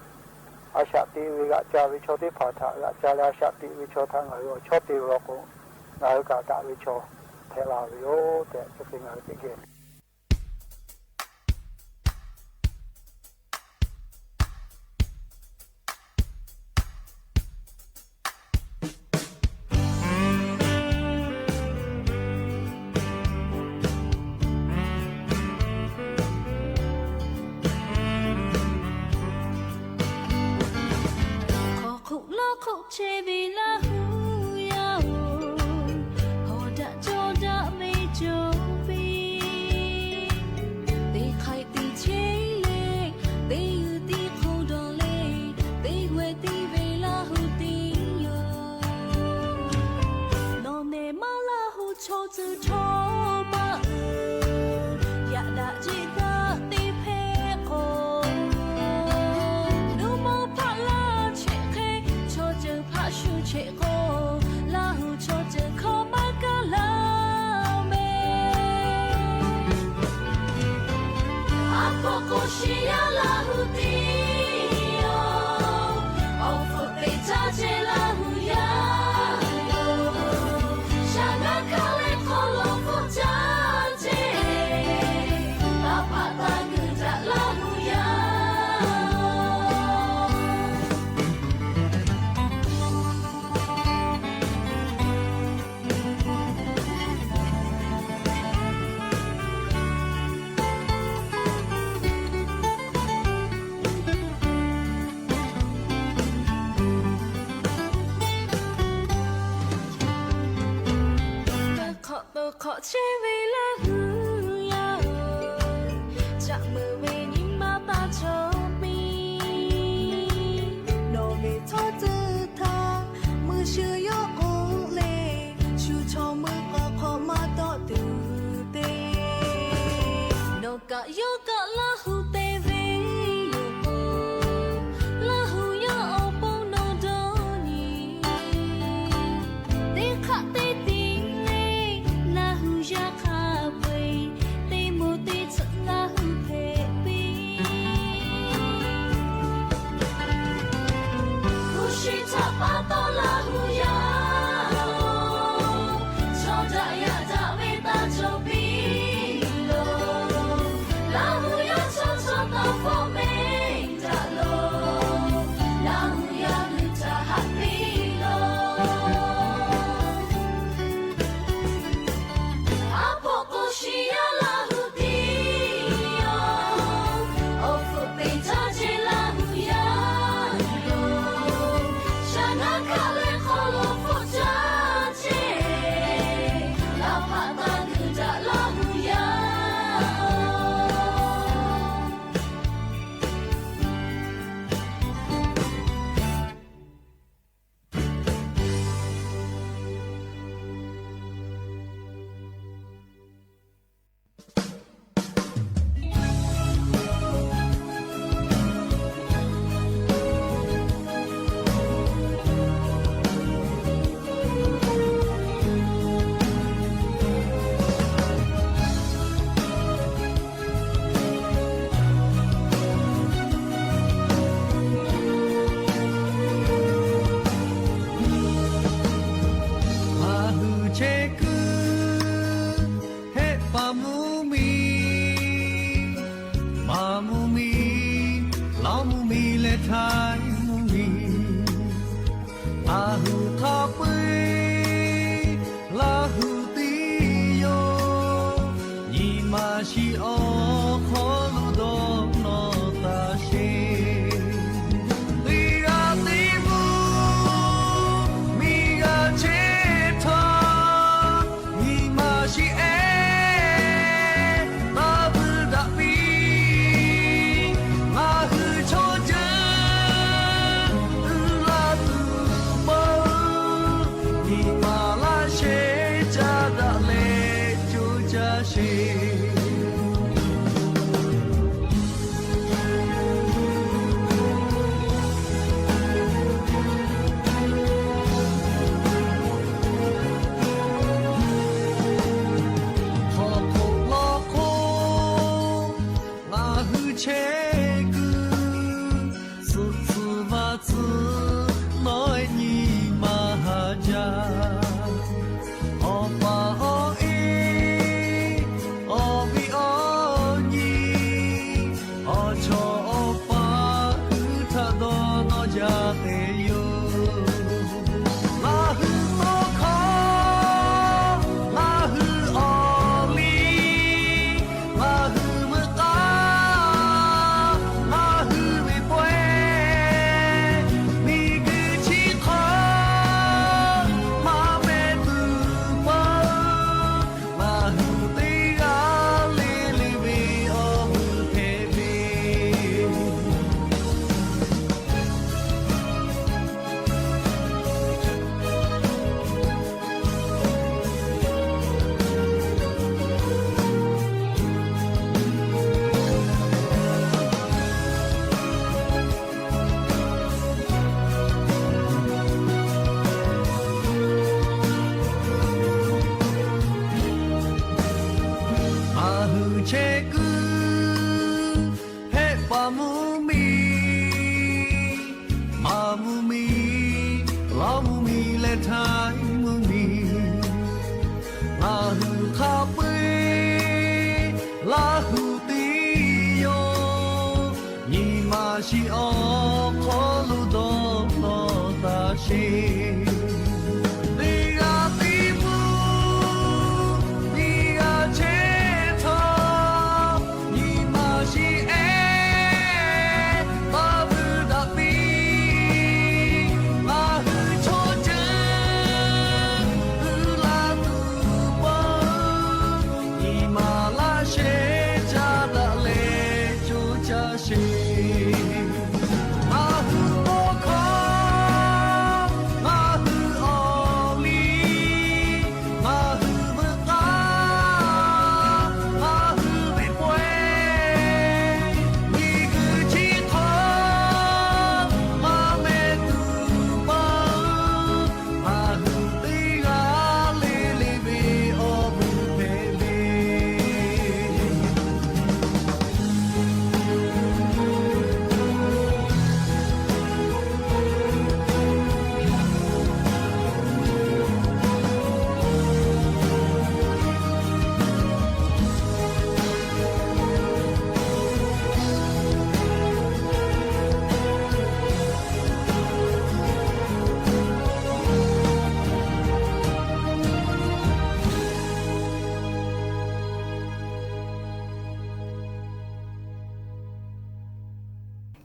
a shaꞈ teꞈ ve g'aꞈ ca ve chaw teˇ hpaˍ htaꞈ g'aꞈ ca leh, a shaꞈ teꞈ ve chaw htaꞈ ngaˬ hui awˬ chawˇ te ve law k'o, ngaˬ hui kaꞈ daꞈ ve chaw hpehꞈ la ve yoˬ tehꞈ, chi hk'e ngaˬ hui teˇ geh Hk'aw hk'oˆ lawˇ hk'oˆ chehˇ ve Laˇ huˍ yaˇ-oˬ, hawˬ daꞈ cawˇ daꞈ ve cawˬ piˇ. Awˬ hpfuhˆ teˇ caˇ ceh Laˇ hu yaˇ yoˬ. Shaˍ ngaˇ hkaˆ leh hk'aw lo hpfuhˆ caˇ ceh, taˇ hpaˆ taˇ g'uiˬ daꞈ Laˇ hu yaˇ. Hk'awꞈ to hk'awꞈ chehˇ ve Laˇ hu yaˇ-oˬ, caꞈ meuˍ ve nyi ma taˇ cawˬ piˇ. Nawˬ ve chaw tcuh htaˇ mui shu yawˇ k'oˆ le, shu chaw mui k'awꞈ hk'awꞈ maˇ tawˆ tuˬ te. Nawˬ kaꞈ yawˇ kaꞈ Laˇ hu te ve yoˬ k'o, Laˇ hu yawˇ awˬ pon nawˬ dawˇ nyi. Teˇ hk'aˆ teˇ tiˉ le, Laˇ hu yaˇ hk'a peu-eˬ, teˇ moˍ teˇ tsuhꞈ Laˇ hu hpehꞈ piˇ. Hpu shi htaꞈ pa taw Laˇ hu yaˇ-oˬ, chaw daꞈ yaꞈ daꞈ ve taˇ cawˬ piˇ loˬ. Laˇ hu yaˇ chaw chaw taw hpawˇ mehˍ daꞈ loˬ. Laˇ hu yaˇ g'uiˬ htaꞈ haꞈ piˇ loˬ. Aˉ hpawˆ k'o shi yaˇ Laˇ hu tiˉ yoˬ. Awˬ hpfuhˆ teˇ caˇ ceh Laˇ hu yaˇ yoˬ. Shaˍ ngaˇ hkaˆ leh hk'aw lo hpfuhˆ caˇ ceh, taˇ hpaˆ taˇ g'uiˬ daꞈ Laˇ hu yaˇ. Ngaˬ hui chehˇ kuiˬ hehˆ paˍ mvuhˇ miˬ, paˍ mvuhˇ miˬ, lawˇ mvuhˇ miˬ leh htaiˍ mvuhˇ miˬ, ngaˬ hui hk'a peu-eˬ Laˇ hu tiˉ yoˬ. Nyi ma shiˍ awˬ hk'aw lo dawˇ nawˇ taˇ sheˍ. Teˇ g'aˇ teˇ mvuhˇ miˬ g'a chehˇ htaˇ, nyi ma shiˍ ehˉ taˇ vuiˬ daꞈ piˇ. Ngaˬ hui chaw ceuˬ uiˍ la tuˬ peuˬ, nyi ma laˇ shehˍ caˇ daꞈ leh coˇ caˇ sheˍ. Hk'aw hk'oˆ lawˬ hk'oˆ ngaˬ hui chehˇ kuiˬ, suhˍ tcuh vaˇ tcuh nawˉ nyi ma haˍ jaˇ. Awˬ pa awˬ e, awˬ viˉ awˬ nyi, awˬ chawˇ awˬ pa hui htaꞈ dawˇ nawˇ jaˇ te yoˬ. Ngaˬ hui tawˇ hkawˇ, ngaˬ hui awˬ liˇ, ngaˬ hui veuꞈ k'aˇ, ngaˬ hui ve pawehˇ, miˬguiˬ chi hk'aw maˇ meh tuˬ peuˬ, ngaˬ hui teˇ g'aˇ le le ve awˬ vuiˬ hpehꞈ ve Htaiˇ mvuhˇ miˬ ngaˬ hui hk'a peu-eˬ Laˇ huˍ teˇ yawˇ, nyi ma shiˍ awˬ hk'aw lo dawˇ law taˍ sheˍ. Teˇ g'aˇ teˇ mvuhˇ nyi g'aˇ chehˇ htaˇ, nyi ma shiˍ ehˉ taˇ vuiˇ daꞈ piˇ. Ngaˬ hui chaw ceuˬ uiˍ la tuˬ paˇ, nyi ma laˇ shehˍ caˇ daꞈ leh co caˇ sheˍ. Ngaˬ hui awˬ hkawˇ, ngaˬ hui awˬ liˇ, ngaˬ hui veuꞈ k'aˇ, ngaˬ hui ve pawehˇ, miˬguiˬ chi hk'aw maˇ meh tuˬ paˇ, ngaˬ hui teˇ g'aˇ le le ve awˬ vuiˬ hpehꞈ ve.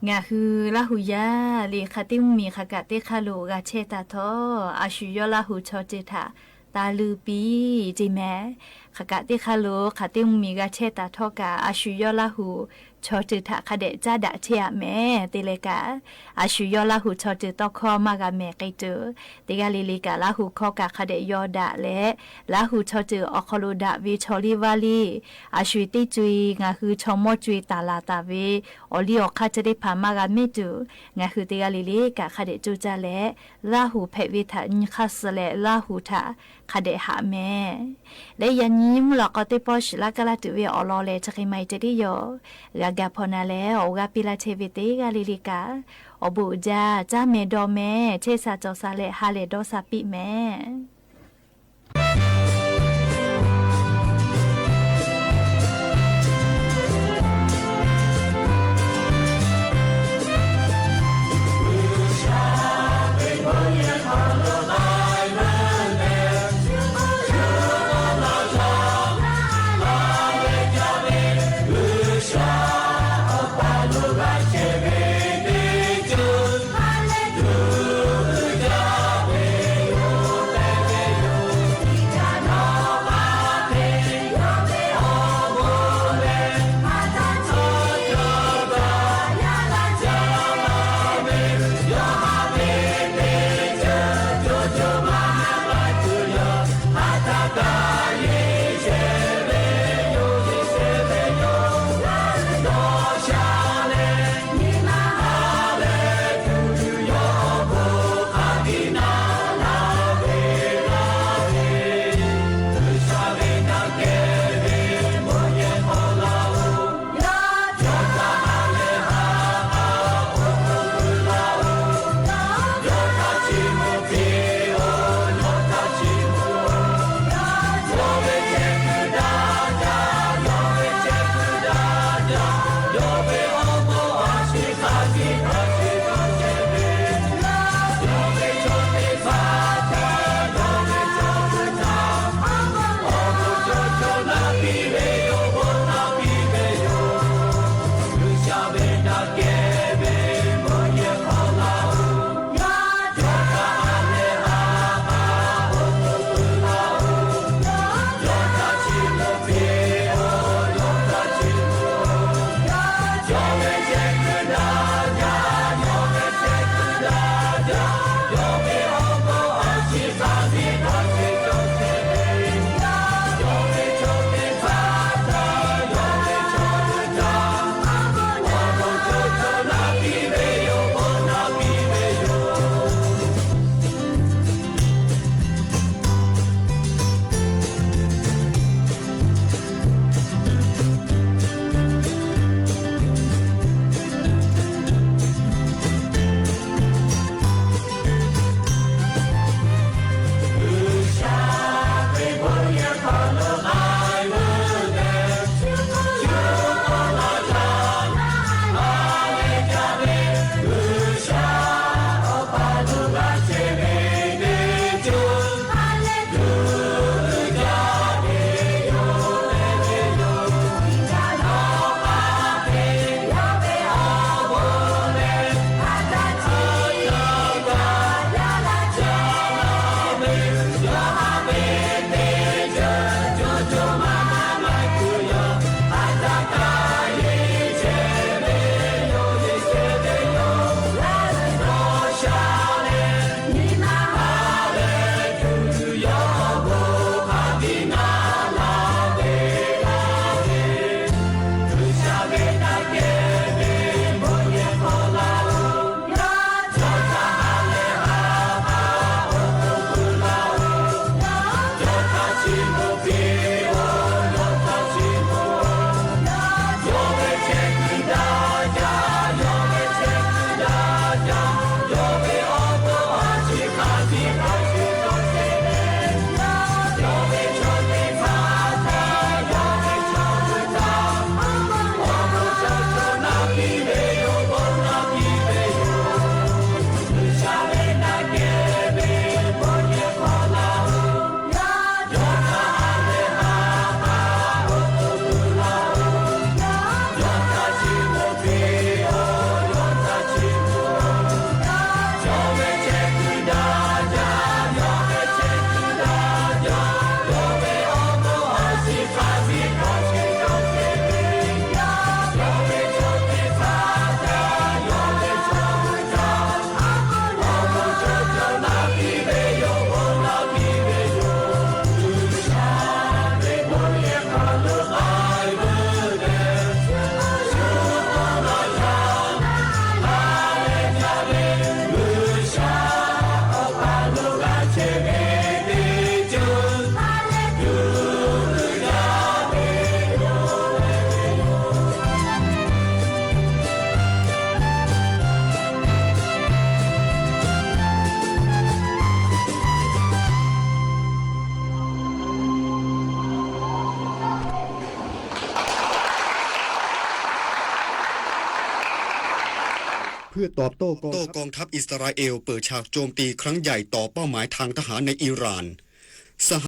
Ngaˬ hui Laˇ huˍ yaˇ liꞈ hk'aˬ teˇ mvuhˇ miˬ hk'aˬ kaꞈ teˇ hk'aˇ lo g'a chehˇ taˍ htawˇ, a shu yawˇ Laˇ huˍ chaw ceuˬ htaꞈ taˍ luˬ piˇ ceˇ mehˍ. Hk'aˬ kaꞈ teˇ hk'aˇ lo hk'aˬ teˇ mvuhˇ miˬ g'a chehˇ taˍ htawˇ kaꞈ, a shu yawˇ Laˇ huˍ chaw ceuˬ htaꞈ hk'a dehꞈ caˉ daꞈ chehˇ-aꞈ mehˍ. Te leh kaꞈ, a shu yawˇ Laˇ huˍ chaw ceuˬ tawˇ hkawˇ maˇ g'a mehˍ k'ai tuˬ, teˇ g'aˇ le le kaꞈ Laˇ huˍ hkawˇ kaꞈ hk'a dehꞈ yaw daꞈ leh, Laˇ huˍ chaw ceuˬ awˬ hk'aw lo daꞈ ve chaw liˇ vaˇ liˇ, a shu teˇ co-e ngaˬ hui chaw mawˇ co-e taˍ laˬ taˍ ve awˬ liˇ awˬ hk'aˇ chi teˇ hpaˍ maˇ g'a mehˍ tuˬ, ngaˬ hui teˇ g'aˇ le le kaꞈ hk'a dehꞈ coˇ caˇ leh, Laˇ huˍ hpehꞈ ve htaꞈ nyi hk'aˇ suh leh Laˇ huˍ htaꞈ hk'a dehꞈ haꞈ mehˍ. Leh yaꞈ nyi mvuhˇ lawꞈ k'aw teˇ pawˆ shiˍ laˇ kaˇ laˇ tuˬ ve awˬ lawn lehˬ, chi hk'e maˇ heˆ ceh tiˉ yoˬ. G'a gaˬ hpawnˬ na leh awˬ g'aˇ piˇ laˇ chehˇ ve teˇ g'aˇ le le kaꞈ, awˬ bon uiˍ jaˇ, caˇ mehˍ dawˬ mehˍ, chehˇ sha cawˬ sha leh ha lehˬ dawˇ sha piˇ mehˍ. เพื่อตอบโต้กองทัพอิสราเอลเปิดฉากโจมตีครั้งใหญ่ต่อเป้าหมายทางทหารในอิหร่าน สห